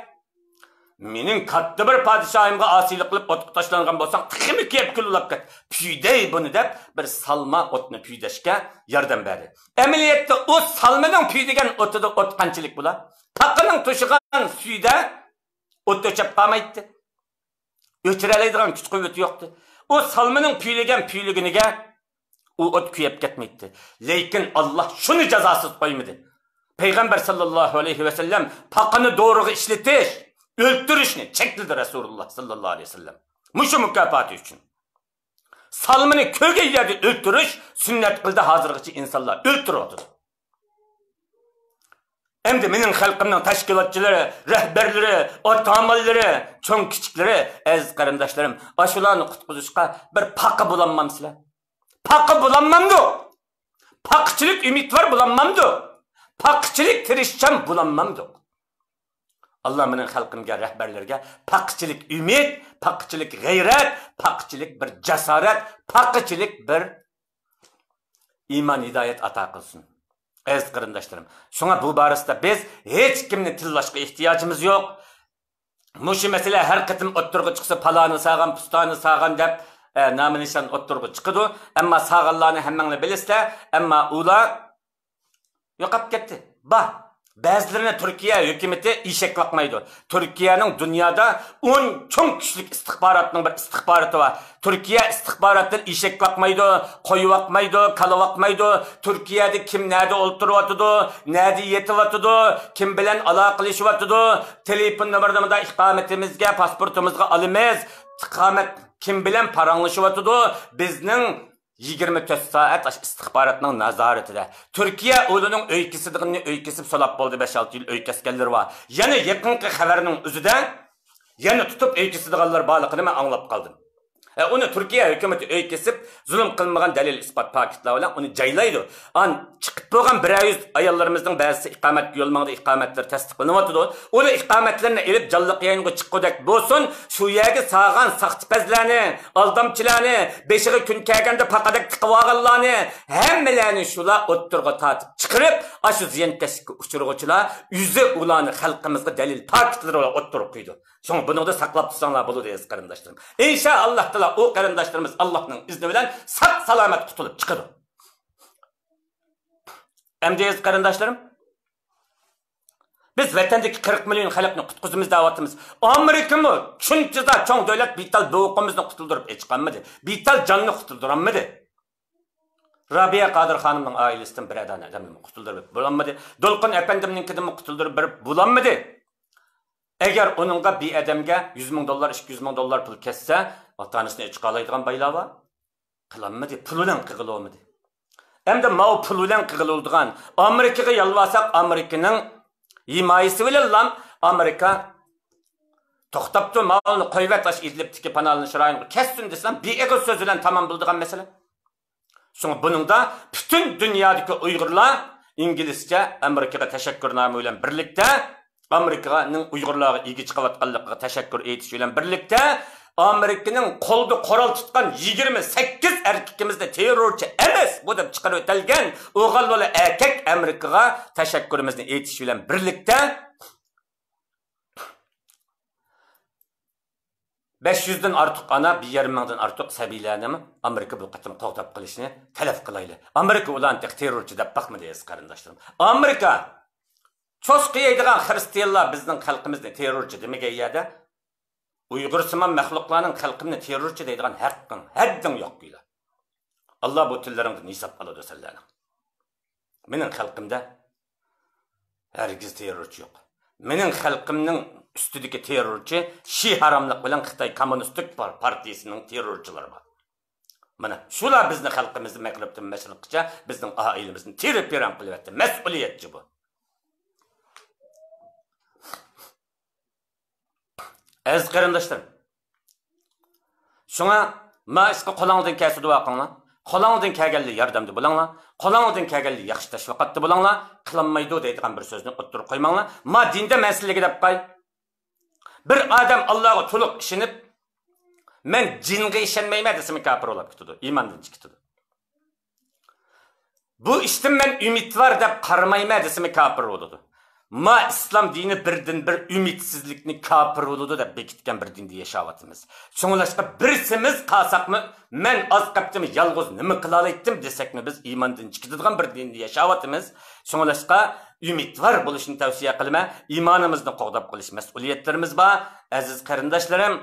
مېنىڭ كاتتا بىر پادىشاھىمغا ئاسىيلىق قىلىپ ئوتقا تاشلانغان بولساڭ، تېخىمۇ كۆيۈپ كۈل بولاپ كەت. پۈيدەي بۇنى دەپ، بىر سالما ئوتنى پۈيدەشكە ياردەم بەردى. ئەمەلىيەتتە ئۇ سالمىنىڭ پۈيدىگەن ئوتىدا ئوت قانچىلىك بولا؟ پاقىنىڭ توشۇغان سۈيىدە ئوت ئۆچۈپ قالمايتتى. ئۆچۈرەلەيدىغان كۈچ قۇۋۋىتى يوقتى. ئۇ سالمىنىڭ پۈيلىگەن پۈيلىگىنىگە ئۇ ئوت كۆيۈپ كەتمەيتتى. لېكىن ئاللا شۇنى جازاسىز قويمىدى. پەيغەمبەر ساللاللاھۇ ئەلەيھى ۋەسەللەم پاقىنى دورىغا ئىشلىتىش، ئۆلتۈرۈشنى چەكلىدى رەسۇلۇللا ساللاللاھۇ ئەلەيھى ۋەسەللەم. مۇشۇ مۇكاپاتى ئۈچۈن. سالمىنى كۆرگەن يەردە ئۆلتۈرۈش سۈننەت قىلدى ھازىرغىچە ئىنسانلار، ئۆلتۈرۈۋاتىدۇ. ئەمدى مېنىڭ خەلقىمنىڭ تەشكىلاتچىلىرى، رەھبەرلىرى، ئاتا-ئانىلىرى، چوڭ-كىچىكلىرى، ئەزىز قېرىنداشلىرىم، ئاشۇلارنى قۇتقۇزۇشقا بىر پاقا بولالمامسىلەر؟ پاقا بولالمامدۇ؟ پاقىچىلىك ئۈمىدۋار بولالمامدۇ؟ پاقىچىلىك تىرىشچان بولالمامدۇ؟ ئاللا مېنىڭ خەلقىمگە، رەھبەرلىرىگە پاقىچىلىك ئۈمىد، پاقىچىلىك غەيرەت، پاقىچىلىك بىر جاسارەت، پاقىچىلىك بىر ئىمان، ھىدايەت ئاتا قىلسۇن. ئەزىز قېرىنداشلىرىم، شۇڭا بۇ بارىسىدا بىز ھېچكىمنى تىللاشقا ئېھتىياجىمىز يوق. مۇشۇ مەسىلە ھەر قېتىم ئوتتۇرىغا چىقسا، پالانى ساغان، پۇستانى ساغان دەپ، ئە، نامى نىشان ئوتتۇرىغا چىقىدۇ. ئەمما ساغانلارنى ھەممەڭلار بىلىسىلەر. ئەمما ئۇلار يوقاپ كەتتى. بار. بەزىلىرىنى تۈركىيە ھۆكۈمىتى ئېشەك باقمايدۇ. تۈركىيەنىڭ دۇنيادا ئون چوڭ كۈچلۈك ئىستىخباراتنىڭ بىر ئىستىخباراتى بار. تۈركىيە ئىستىخباراتىدىن ئېشەك باقمايدۇ، قوي باقمايدۇ، كالا باقمايدۇ. تۈركىيەدە كىم نەدە ئولتۇرۇۋاتىدۇ، نەدە يېتىۋاتىدۇ، كىم بىلەن ئالاقىلىشىۋاتىدۇ، تېلېفون نومۇرىنى مۇنداق ئىقامىتىمىزگە، پاسپورتىمىزغا ئالىمىز. ئىقامەت كىم بىلەن پاراڭلىشىۋاتىدۇ، بىزنىڭ يىگىرمە تۆت سائەت ئاشۇ ئىستىخباراتنىڭ نازارىتىدە. تۈركىيە ئۇلىنىڭ ئۆي كېسىدىغىنىنى ئۆي كېسىپ سولاپ بولدى، بەش ئالتە يىل ئۆي كەسكەنلىرى بار. يەنە يېقىنقى خەۋەرنىڭ ئۆزىدە يەنە تۇتۇپ ئۆي كېسىدىغانلار بارلىقىنى مەن ئاڭلاپ قالدىم. ئە، ئۇنى تۈركىيە ھۆكۈمىتى ئۆي كېسىپ، زۇلۇم قىلمىغان دەلىل ئىسپات پاكىتلار بىلەن ئۇنى جايلايدۇ. ئان چىقىپ بولغان بىرەر يۈز ئاياللىرىمىزنىڭ بەزىسى ئىقامەتكە يول ماڭدى، ئىقامەتلىرى تەستىقلىنىۋاتىدۇ. ئۇنى ئىقامەتلىرىنى ئېلىپ جانلىق يايىنغا چىققۇدەك بولسۇن، شۇ يەرگە ساغان ساختىپەزلەرنى، ئالدامچىلارنى، بېشىغا كۈن كەلگەندە پاقىدەك تىقىۋالغانلارنى، ھەممىلەرنى شۇلار ئوتتۇرىغا تارتىپ چىقىرىپ، ئاشۇ زىيانكەشلىككە ئۇچرىغۇچىلار ئۆزى ئۇلارنى خەلقىمىزغا دەلىل پاكىتلىرى بىلەن ئوتتۇرىغا قويىدۇ. شۇڭا بۇنىڭدا ساقلاپ تۇرساڭلار بولىدۇ، ئەزىز قېرىنداشلىرىم. ئىنشائاللا تائالا ئۇ قېرىنداشلىرىمىز ئاللانىڭ ئىزنى بىلەن ساق سالامەت قۇتۇلۇپ چىقىدۇ. ئەمدى ئەزىز قېرىنداشلىرىم، بىز ۋەتەندىكى قىرىق مىليون خەلقنى قۇتقۇزىمىز دەۋاتىمىز. ئامېرىكىمۇ شۇنچىدا چوڭ دۆلەت بىتال بوۋىقىمىزنى قۇتۇلدۇرۇپ ئېچىقالمىدى. بىتال جاننى قۇتۇلدۇرالمىدى. رابىيە قادىر خانىمنىڭ ئائىلىسىدىن بىرەر دانە ئادەمنىمۇ قۇتۇلدۇرۇپ بولالمىدى. دولقۇن ئەپەندىمنىڭكىدىنمۇ قۇتۇلدۇرۇپ بېرىپ بولالمىدى. ئەگەر ئۇنىڭغا بىر ئادەمگە يۈز مىڭ دوللار، ئىككى يۈز مىڭ دوللار پۇل كەتسە، ئاتا ئانىسىنى ئېچىقالايدىغان بايلار بار. قىلالمىدى، پۇل بىلەن قىلغىلى بولمىدى. ئەمدى ماۋۇ پۇل بىلەن قىلغىلى بولىدىغان، ئامېرىكىغا يالۋارساق، ئامېرىكىنىڭ ھىمايىسى بىلەنلا ئامېرىكا توختاپتۇ، ماۋۇنى قويۇۋەت، ئاشۇ ئىدلىبتىكى پاناھلىنىش رايونىغا كەتسۇن دېسىلا، بىر ئېغىز سۆز بىلەن تامام بولىدىغان مەسىلە. شۇڭا بۇنىڭدا پۈتۈن دۇنيادىكى ئۇيغۇرلار ئىنگلىزچە ئامېرىكىغا تەشەككۈرنامە بىلەن بىرلىكتە، ئامېرىكىنىڭ ئۇيغۇرلارغا ئىگە چىقىۋاتقانلىقىغا تەشەككۈر ئېيتىش بىلەن بىرلىكتە، ئامېرىكىنىڭ قولىدا قورال تۇتقان يىگىرمە سەككىز ئەركىكىمىزنى تېررورچى ئەمەس، بۇ دەپ چىقىرىۋېتەلگەن ئوغۇل بالا ئەركەك ئامېرىكىغا تەشەككۈرىمىزنى ئېيتىش بىلەن بىرلىكتە، بەش يۈزدىن ئارتۇق ئانا، بىر يېرىم مىڭدىن ئارتۇق سەبىيلەرنىمۇ ئامېرىكا بۇ قېتىم قوغداپ قېلىشىنى تەلەپ قىلايلى. ئامېرىكا ئۇلارنى تېخى تېررورچى دەپ باقمىدى، ئەزىز قېرىنداشلىرىم. ئامېرىكا چوشقا يەيدىغان خىرىستىيانلار بىزنىڭ خەلقىمىزنى تېررورچى دېمىگەن يەردە، ئۇيغۇرسىمان مەخلۇقلارنىڭ خەلقىمنى تېررورچى دەيدىغان ھەققىڭ، ھەددىڭ يوق گويا. ئاللا بۇ تىللىرىڭدىن ھېساب ئالىدۇ سەنلەرنىڭ. مېنىڭ خەلقىمدە ھەرگىز تېررورچى يوق. مېنىڭ خەلقىمنىڭ ئۈستىدىكى تېررورچى شى ھاراملىق بىلەن خىتاي كوممۇنىستىك پار-، پارتىيىسىنىڭ تېررورچىلىرى بار. مانا شۇلار بىزنى، خەلقىمىزنى مەغرىبتىن مەشرىققىچە بىزنىڭ ئائىلىمىزنى تېرىپ-پىران قىلىۋەتتى. مەسئۇلىيەتچى بۇ. ئەزىز قېرىنداشلىرىم، شۇڭا ما ئىشقا قولۇڭدىن كەلسە دۇئا قىلىڭلار. قولۇڭدىن كەلگەنلىك ياردەمدە بولۇڭلار. قولۇڭدىن كەلگەنلىك ياخشى تەشۋىقاتتا بولۇڭلار. قىلالمايدۇ دەيدىغان بىر سۆزنى ئوتتۇرىغا قويماڭلار. ما دىندا مەن سىلەرگە دەپ قوي. بىر ئادەم ئاللاغا تولۇق ئىشىنىپ، مەن جىنغا ئىشەنمەيمەن دېسىمۇ كاپىر بولۇپ كېتىدۇ، ئىماندىن چىقىدۇ. بۇ ئىشتىن مەن ئۈمىدۋار دەپ قارىمايمەن دېسىمۇ كاپىر بولىدۇ. ما ئىسلام دىنى بىردىنبىر ئۈمىدسىزلىكنى كاپىر بولىدۇ دەپ بېكىتكەن بىر دىندا ياشاۋاتىمىز. شۇڭلاشقا بىرسىمىز قالساقمۇ، مەن ئاز قاپتىمۇ يالغۇز نېمە قىلالايتتىم دېسەكمۇ، بىز ئىماندىن چىقىدىغان بىر دىندا ياشاۋاتىمىز. شۇڭلاشقا ئۈمىدۋار بولۇشنى تەۋسىيە قىلىمەن. ئىمانىمىزنى قوغداپ قېلىش مەسئۇلىيەتلىرىمىز بار. ئەزىز قېرىنداشلىرىم،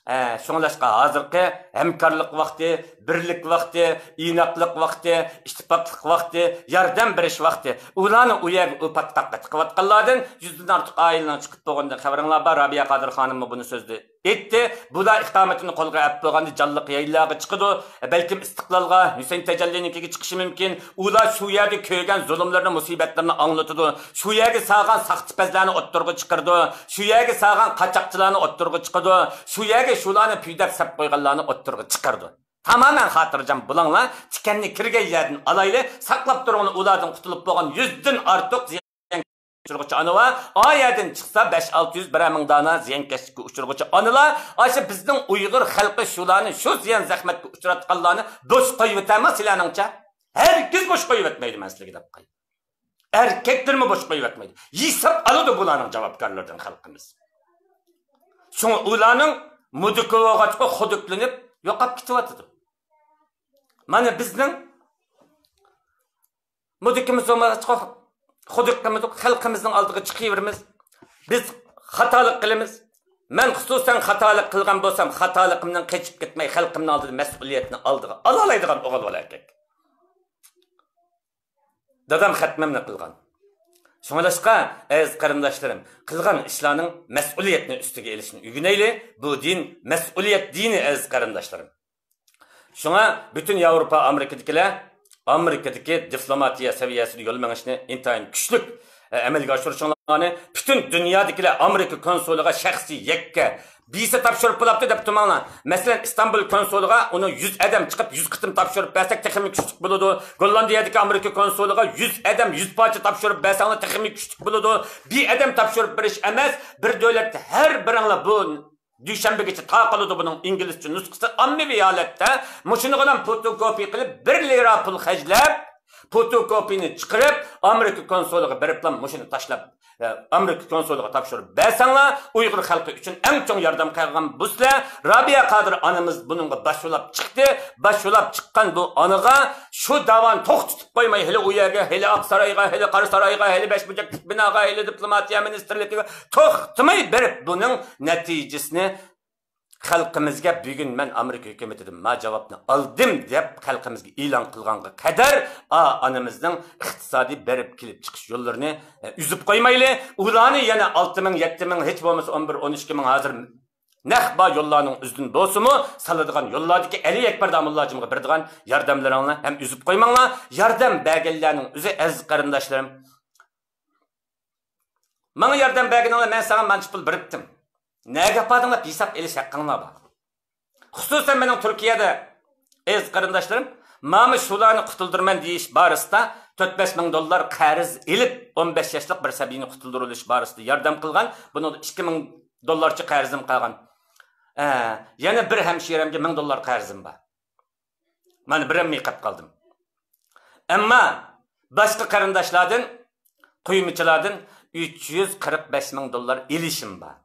ئە، شۇڭلاشقا ھازىرقى ھەمكارلىق ۋاقتى، بىرلىك ۋاقتى، ئىناقلىق ۋاقتى، ئىتتىپاقلىق ۋاقتى، ياردەم بېرىش ۋاقتى. ئۇلارنى ئۇ يەرگە ئۇ پاتقاققا تىقىۋاتقانلاردىن يۈزدىن ئارتۇق ئائىلىنىڭ چىقىپ بولغىنىدىن خەۋىرىڭلار بار. رابىيە قادىر خانىممۇ بۇنى سۆزدە ئېيتتى. بۇلار ئىقامىتىنى قولغا ئەپ بولغاندا جانلىق يايلاغا چىقىدۇ. بەلكىم ئىستىقلالغا، ھۈسەن تەجەللىنىڭكىگە چىقىشى مۇمكىن. ئۇلار شۇ يەردە كۆرگەن زۇلۇملىرىنى، مۇسىبەتلىرىنى ئاڭلىتىدۇ. شۇ يەرگە سالغان ساختىپەزلەرنى ئوتتۇرىغا چىقىرىدۇ. شۇ يەرگە سالغان قاچاقچىلارنى ئوتتۇرىغا چىقىدۇ. شۇ يەرگە شۇلارنى پۈي دەپ سەپ قويغانلارنى ئوتتۇرىغا چىقىرىدۇ. تامامەن خاتىرجەم بولۇڭلار. تىكەننى كىرگەن يەردىن ئالايلى. ساقلاپ تۇرۇڭلار، ئۇلاردىن قۇتۇلۇپ بولغان يۈزدىن ئارتۇق ئۇچۇرغۇچى ئانا بار. ئا يەردىن چىقسا، بەش ئالتە يۈز، بىرەر مىڭ دانا زىيانكەشلىككە ئۇچرىغۇچى ئانىلار، ئاشۇ بىزنىڭ ئۇيغۇر خەلقى شۇلارنى، شۇ زىيان زەخمەتكە ئۇچراتقانلارنى بوش قويۇۋېتەرمۇ سىلەرنىڭچە؟ ھەرگىز بوش قويۇۋەتمەيدۇ، مەن سىلەرگە دەپ قوياي. ئەركەكلىرىمۇ بوش قويۇۋەتمەيدۇ. ھېساب ئالىدۇ بۇلارنىڭ جاۋابكارلىرىدىن خەلقىمىز. شۇڭا ئۇلارنىڭ مۇدىكى بولغاچقا خۇدۈكلىنىپ يوقاپ كېتىۋاتىدۇ. مانا بىزنىڭ مۇدىكىمىز بولمىغاچقا، خۇدۇقىمىز يوق، خەلقىمىزنىڭ ئالدىغا چىقىۋېرىمىز. بىز خاتالىق قىلىمىز. مەن خۇسۇسەن خاتالىق قىلغان بولسام، خاتالىقىمدىن قېچىپ كەتمەي، خەلقىمنىڭ ئالدىدا مەسئۇلىيەتنى ئالدىغا ئالالايدىغان ئوغۇل بالا ئەركەك. دادام خەتمەمنى قىلغان. شۇڭلاشقا، ئەزىز قېرىنداشلىرىم، قىلغان ئىشلارنىڭ مەسئۇلىيەتنى ئۈستىگە ئېلىشنى ئۆگىنەيلى. بۇ دىن مەسئۇلىيەت دىنى، ئەزىز قېرىنداشلىرىم. شۇڭا پۈتۈن ياۋروپا، ئامېرىكىدىكىلەر ئامېرىكىدىكى دىپلوماتىيە سەۋىيەسىدە يول مېڭىشنى ئىنتايىن كۈچلۈك، ئە، ئەمەلگە ئاشۇرۇشۇڭلارنى، پۈتۈن دۇنيادىكىلەر ئامېرىكا كونسۇلىغا شەخسىي يەككە ۋىزا تاپشۇرۇپ بولاپتۇ دەپ تۇرماڭلار. مەسىلەن، ئىستانبۇل كونسۇلىغا ئۇنى يۈز ئادەم چىقىپ، يۈز قېتىم تاپشۇرۇپ بەرسەك تېخىمۇ كۈچلۈك بولىدۇ. گوللاندىيەدىكى ئامېرىكا كونسۇلىغا يۈز ئادەم، يۈز پارچە تاپشۇرۇپ بەرسەڭلار تېخىمۇ كۈچلۈك بولىدۇ. بىر ئادەم تاپشۇرۇپ بېرىش ئەمەس، بىر دۆلەتتە ھەر بىرىڭلار بۇ دۈشەنبىگىچە تارقىلىدۇ بۇنىڭ ئىنگلىزچە نۇسخىسى. ئاممىۋى ھالەتتە مۇشۇنىڭغىلا پوتوكوپىيە قىلىپ، بىر لىرا پۇل خەجلەپ، پوتوكوپىيىنى چىقىرىپ، ئامېرىكا كونسۇلىغا بېرىپلا مۇشۇنى تاشلاپ، ئە، ئامېرىكا كونسۇلىغا تاپشۇرۇپ بەرسەڭلار، ئۇيغۇر خەلقى ئۈچۈن ئەڭ چوڭ ياردەم قىلغان بۇسىلەر. رابىيە قادىر ئانىمىز بۇنىڭغا باش بولاپ چىقتى. باش بولاپ چىققان بۇ ئانىغا شۇ داۋانى توختىتىپ قويماي، ھېلى ئۇ يەرگە، ھېلى ئاقسارايغا، ھېلى قاراسارايغا، ھېلى بەشبۇرجەكلىك بىناغا، ھېلى دىپلوماتىيە مىنىستىرلىكىگە توختىماي بېرىپ، بۇنىڭ نەتىجىسىنى خەلقىمىزگە بۈگۈن مەن ئامېرىكا ھۆكۈمىتىدىن ما جاۋابنى ئالدىم دەپ خەلقىمىزگە ئېلان قىلغانغا قەدەر، ئا، ئانىمىزنىڭ ئىقتىسادىي بېرىپ كېلىپ چىقىش يوللىرىنى، ئە، ئۈزۈپ قويمايلى. ئۇلارنى يەنە ئالتە مىڭ، يەتتە مىڭ، ھېچ بولمىسا ئون بىر، ئون ئىككى مىڭ ھازىر نەق بار يوللارنىڭ ئۆزىدىن بولسىمۇ، سالىدىغان يوللاردىكى ئەلى ئەكبەر داموللا ھاجىمغا بېرىدىغان ياردەملىرىڭلار ھەم ئۈزۈپ قويماڭلار. ياردەم بەرگەنلەرنىڭ ئۆزى، ئەزىز قېرىنداشلىرىم، ماڭا ياردەم بەرگىنىڭلار، مەن ساڭا مانچە پۇل بېرىپتىم. نەگە ئاپاردىڭلار؟ ھېساب ئېلىش ھەققىڭلار بار. خۇسۇسەن مېنىڭ تۈركىيەدە، ئەزىز قېرىنداشلىرىم، مانا شۇلارنى قۇتۇلدۇرىمەن دېيىش بارىسىدا تۆت بەش مىڭ دوللار قەرز ئېلىپ، ئون بەش ياشلىق بىر سەبىينى قۇتۇلدۇرۇۋېلىش بارىسىدا ياردەم قىلغان. بۇنىڭدا ئىككى مىڭ دوللارچە قەرزىم قالغان. ئە، يەنە بىر ھەمشىرەمگە مىڭ دوللار قەرزىم بار. مانا بىرەممىي قېلىپ قالدىم. ئەمما باشقا قېرىنداشلاردىن، قۇيمىچىلاردىن ئۈچ يۈز قىرىق بەش مىڭ دوللار ئېلىشىم بار.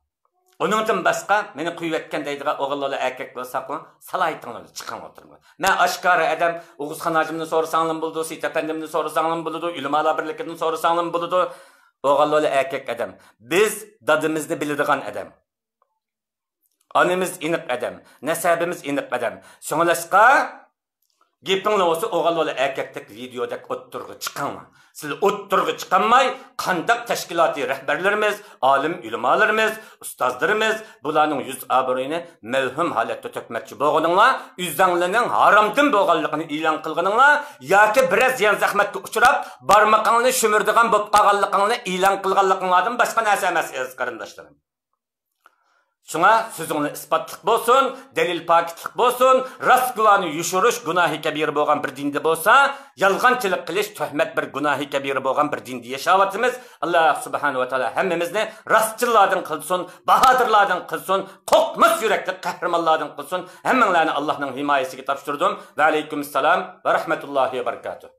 ئۇنىڭدىن باشقا مېنى قويۇۋەتكەن دەيدىغان ئوغۇل بالا، ئەركەك بالا ساقلىنىڭ، سالاھىيىتىڭلارنى چىقىرىڭ ئوتتۇرىغا. مەن ئاشكارا ئادەم، ئوغۇزخان ھاجىمدىن سورىساڭلارمۇ بولىدۇ، سېيىت ئەپەندىمدىن سورىساڭلارمۇ بولىدۇ، ئۆلىمالار بىرلىكىدىن سورىساڭلارمۇ بولىدۇ. ئوغۇل بالا، ئەركەك ئادەم. بىز دادىمىزنى بىلىدىغان ئادەم. ئانىمىز ئېنىق ئادەم، نەسەبىمىز ئېنىق ئادەم. شۇڭلاشقا گېپىڭلار بولسا ئوغۇل بالا، ئەركەكتەك ۋىدېودەك ئوتتۇرىغا چىقىڭلار. سىلەر ئوتتۇرىغا چىقالماي، قانداق تەشكىلاتىي رەھبەرلىرىمىز، ئالىم ئۆلىمالىرىمىز، ئۇستازلىرىمىز بۇلارنىڭ يۈز ئابرۇيىنى مەۋھۇم ھالەتتە تۆكمەكچى بولغىنىڭلار، ئۆزەڭلارنىڭ ھارامدىن بولغانلىقىنى ئېلان قىلغىنىڭلار ياكى بىرەر زىيان زەخمەتكە ئۇچراپ، بارمىقىڭلارنى شۈمۈرىدىغان بولۇپ قالغانلىقىڭلارنى ئېلان قىلغانلىقىڭلاردىن باشقا نەرسە ئەمەس، ئەزىز قېرىنداشلىرىم. شۇڭا سۆزۈڭلار ئىسپاتلىق بولسۇن، دەلىل پاكىتلىق بولسۇن. راست گۇۋاھنى يوشۇرۇش گۇناھى كەبىرە بولغان بىر دىندە بولسا، يالغانچىلىق قىلىش، تۆھمەت بىر گۇناھى كەبىرە بولغان بىر دىندە ياشاۋاتىمىز. ئاللا سۇبھانەھۇ ۋە تائالا ھەممىمىزنى راستچىللاردىن قىلسۇن، باھادىرلاردىن قىلسۇن، قورقماس يۈرەكلىك قەھرىمانلاردىن قىلسۇن. ھەممىڭلارنى ئاللانىڭ ھىمايىسىگە تاپشۇردۇم. ۋەئەلەيكۇم ئەسسالام ۋە رەھمەتۇللاھى ۋە بەرىكاتۇھ.